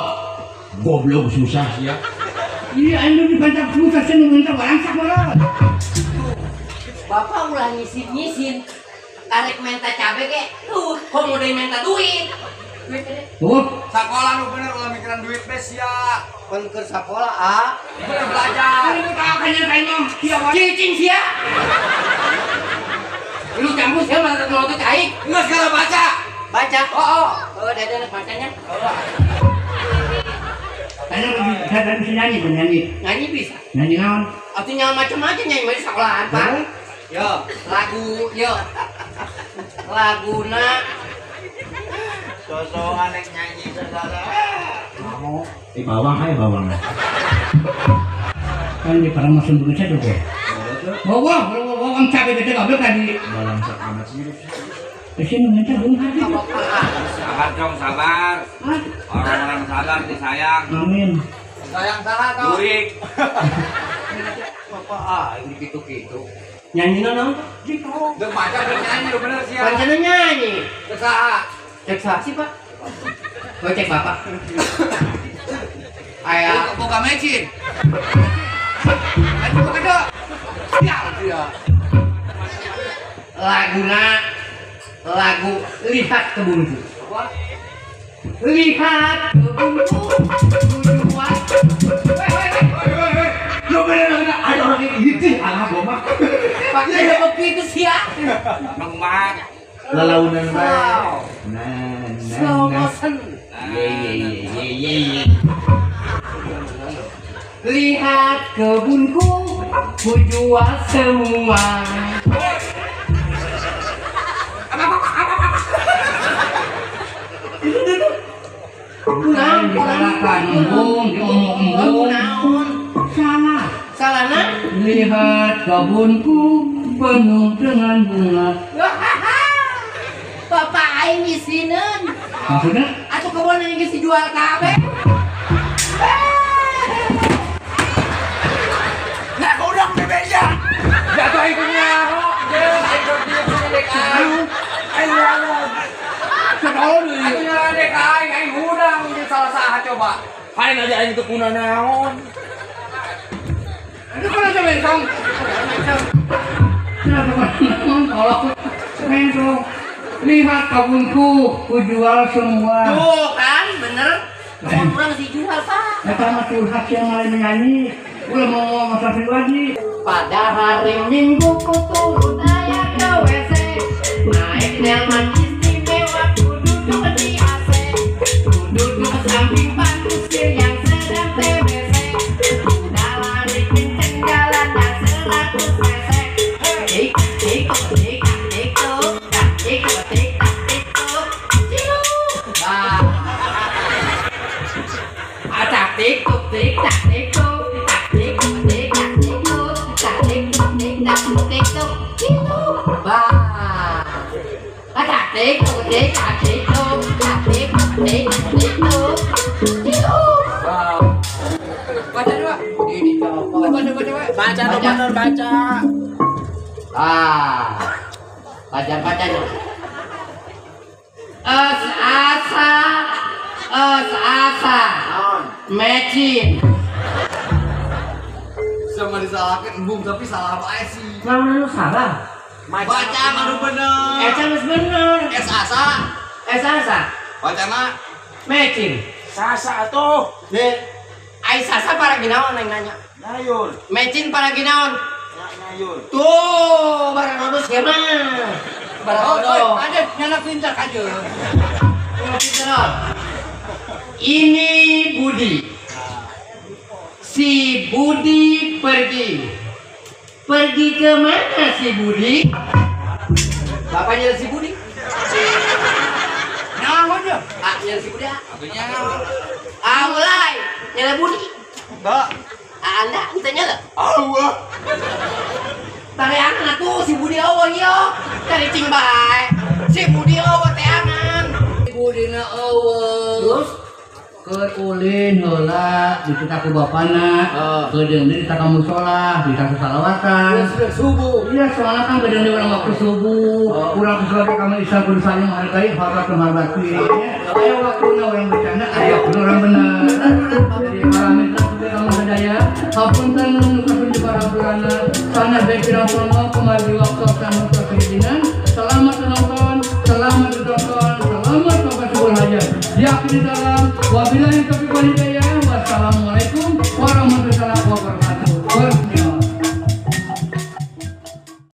Goblok susah sia. Iya, aing dibantak susah sia nu minta barangsak mah. Bapak ulah nyisin-nyisin. Karek minta cabe ge, tuh, kok mau deui minta duit. Duit gede. Tuh, sakola nu bener ulah mikiran duit be sia. Pan keur sakola ah. Bener belajar. Lu ka nya kain mah sia wae. Cicing sia. Lu campur sia malah nonton aing. Geus segala baca. Baca. Oh, oh. Oh, dede anak bacanya. Tanya saya bisa nyanyi, nyanyi. Nyanyi bisa. Nyanyi naon? Atuh nyawa macam-macam nyanyi mah di sekolahan, Pak. Yo, lagu yo. Laguna sosokan yang nyanyi saudara. Mau bawang aja bawang. Kan di para mesin begitu tuh. Bawang, bawang cabe gede goblok tadi. Balang sak amat sih. Di sini minta belum hati. Sabar dong, sabar. Orang-orang sabar disayang. Amin. Sayang salah kau. Burik. Bapak ah, ini gitu-gitu. Nyanyi naon? Gitu. Dek baca dek nyanyi lu bener sih. Pancen nyanyi. Cek saha? Cek saha sih, Pak? Gua cek Bapak. Aya boga mecin. Ayo boga gede. Ya, dia. Laguna lagu Lihat Kebunku. Lihat kebunku, kujual. Weh. Lo bener ada orang yang gitu, alah gua mah. Pakai begitu sih ya. Mang lalaunan bae. Nah, slow motion. Ye. Lihat kebunku, kujual semua. Salah. Salah. Lihat kebunku penuh dengan bunga. Bapak aing isineun. Maksudnya? Atuh kebun yang geus dijual kabeh. Nah, udang bebeja. Jatuh aing punya. Aing dek aing. Aing aing dek aing, aing hudang di salah saha coba. Aing aja aing teu kuna naon. Itu kan aja mengsong. Tolong mengsong. Lihat kebunku, kujual semua. Tuh kan, bener. Kebun urang dijual, Pak. Eta mah curhat yang lain menyanyi. Ulah mau masalah pribadi. Pada hari Minggu ku turun ayah ke WC. Naik delman istimewa, ku duduk di AC. Ku duduk samping Pak Kusir yang sedang TBC. Udah lari kenceng jalannya 100 cc. Tik tik tik tik tuk tak tik tik tak tik tuk. Ciluk. Bah. Tak tik tuk tik tak tik tuk tak tik tik tak tik tuk tak tik tik tak tik tuk. Ciluk. Bah. Tak tik tuk tik tak tik tuk tak tik tik tik tuk. Ciluk. Baca dua. Ini coba. Baca dong, baca. Ah, baca-bacanya. Es asa, mecin. Sama disalahkan embung tapi salah apa sih? Nah, lu salah. Baca baru bener. Eca harus bener. Es asa, Es asa, baca mah mecin. Sasa atuh. Deh. Ai sasa para ginaon yang nanya. Nayur. Mecin para ginaon. Nayur. Tuh, barang odus gimana? Barang odus. Ada nyana pintar aja. Pintar. Ini Budi. Si Budi pergi. Pergi ke mana si Budi? Bapaknya si Budi. Nyawa dia. Ah, nyala si Budi. Ah, mulai. Nyala Budi. Enggak. Ah, anda ente nyala. Allah. Tareangan atuh si Budi eueuh ieu. Cari cing bae. Si Budi eueuh teangan. Budina eueuh. Terus keur ulin heula dititah ku bapana, keur deung dititah ka musholah, dititah ku salawatan. Terus subuh. Iya, soalnya kan beda orang waktu subuh, urang kudu ka Islam kudu saling menghargai, hormat menghormati. Aya waktuna orang bercanda, aya waktuna orang benar. Jadi alhamdulillah kudu kamu sadaya, hapunten nu kasun diparapurana, sanes bae pirang-pirang kumargi waktu sanu keizinan. Selamat menonton, selamat ditonton, selamat sampai sebul hajat. Diakhiri dalam wabillahi taufiq wal hidayah. Wassalamualaikum.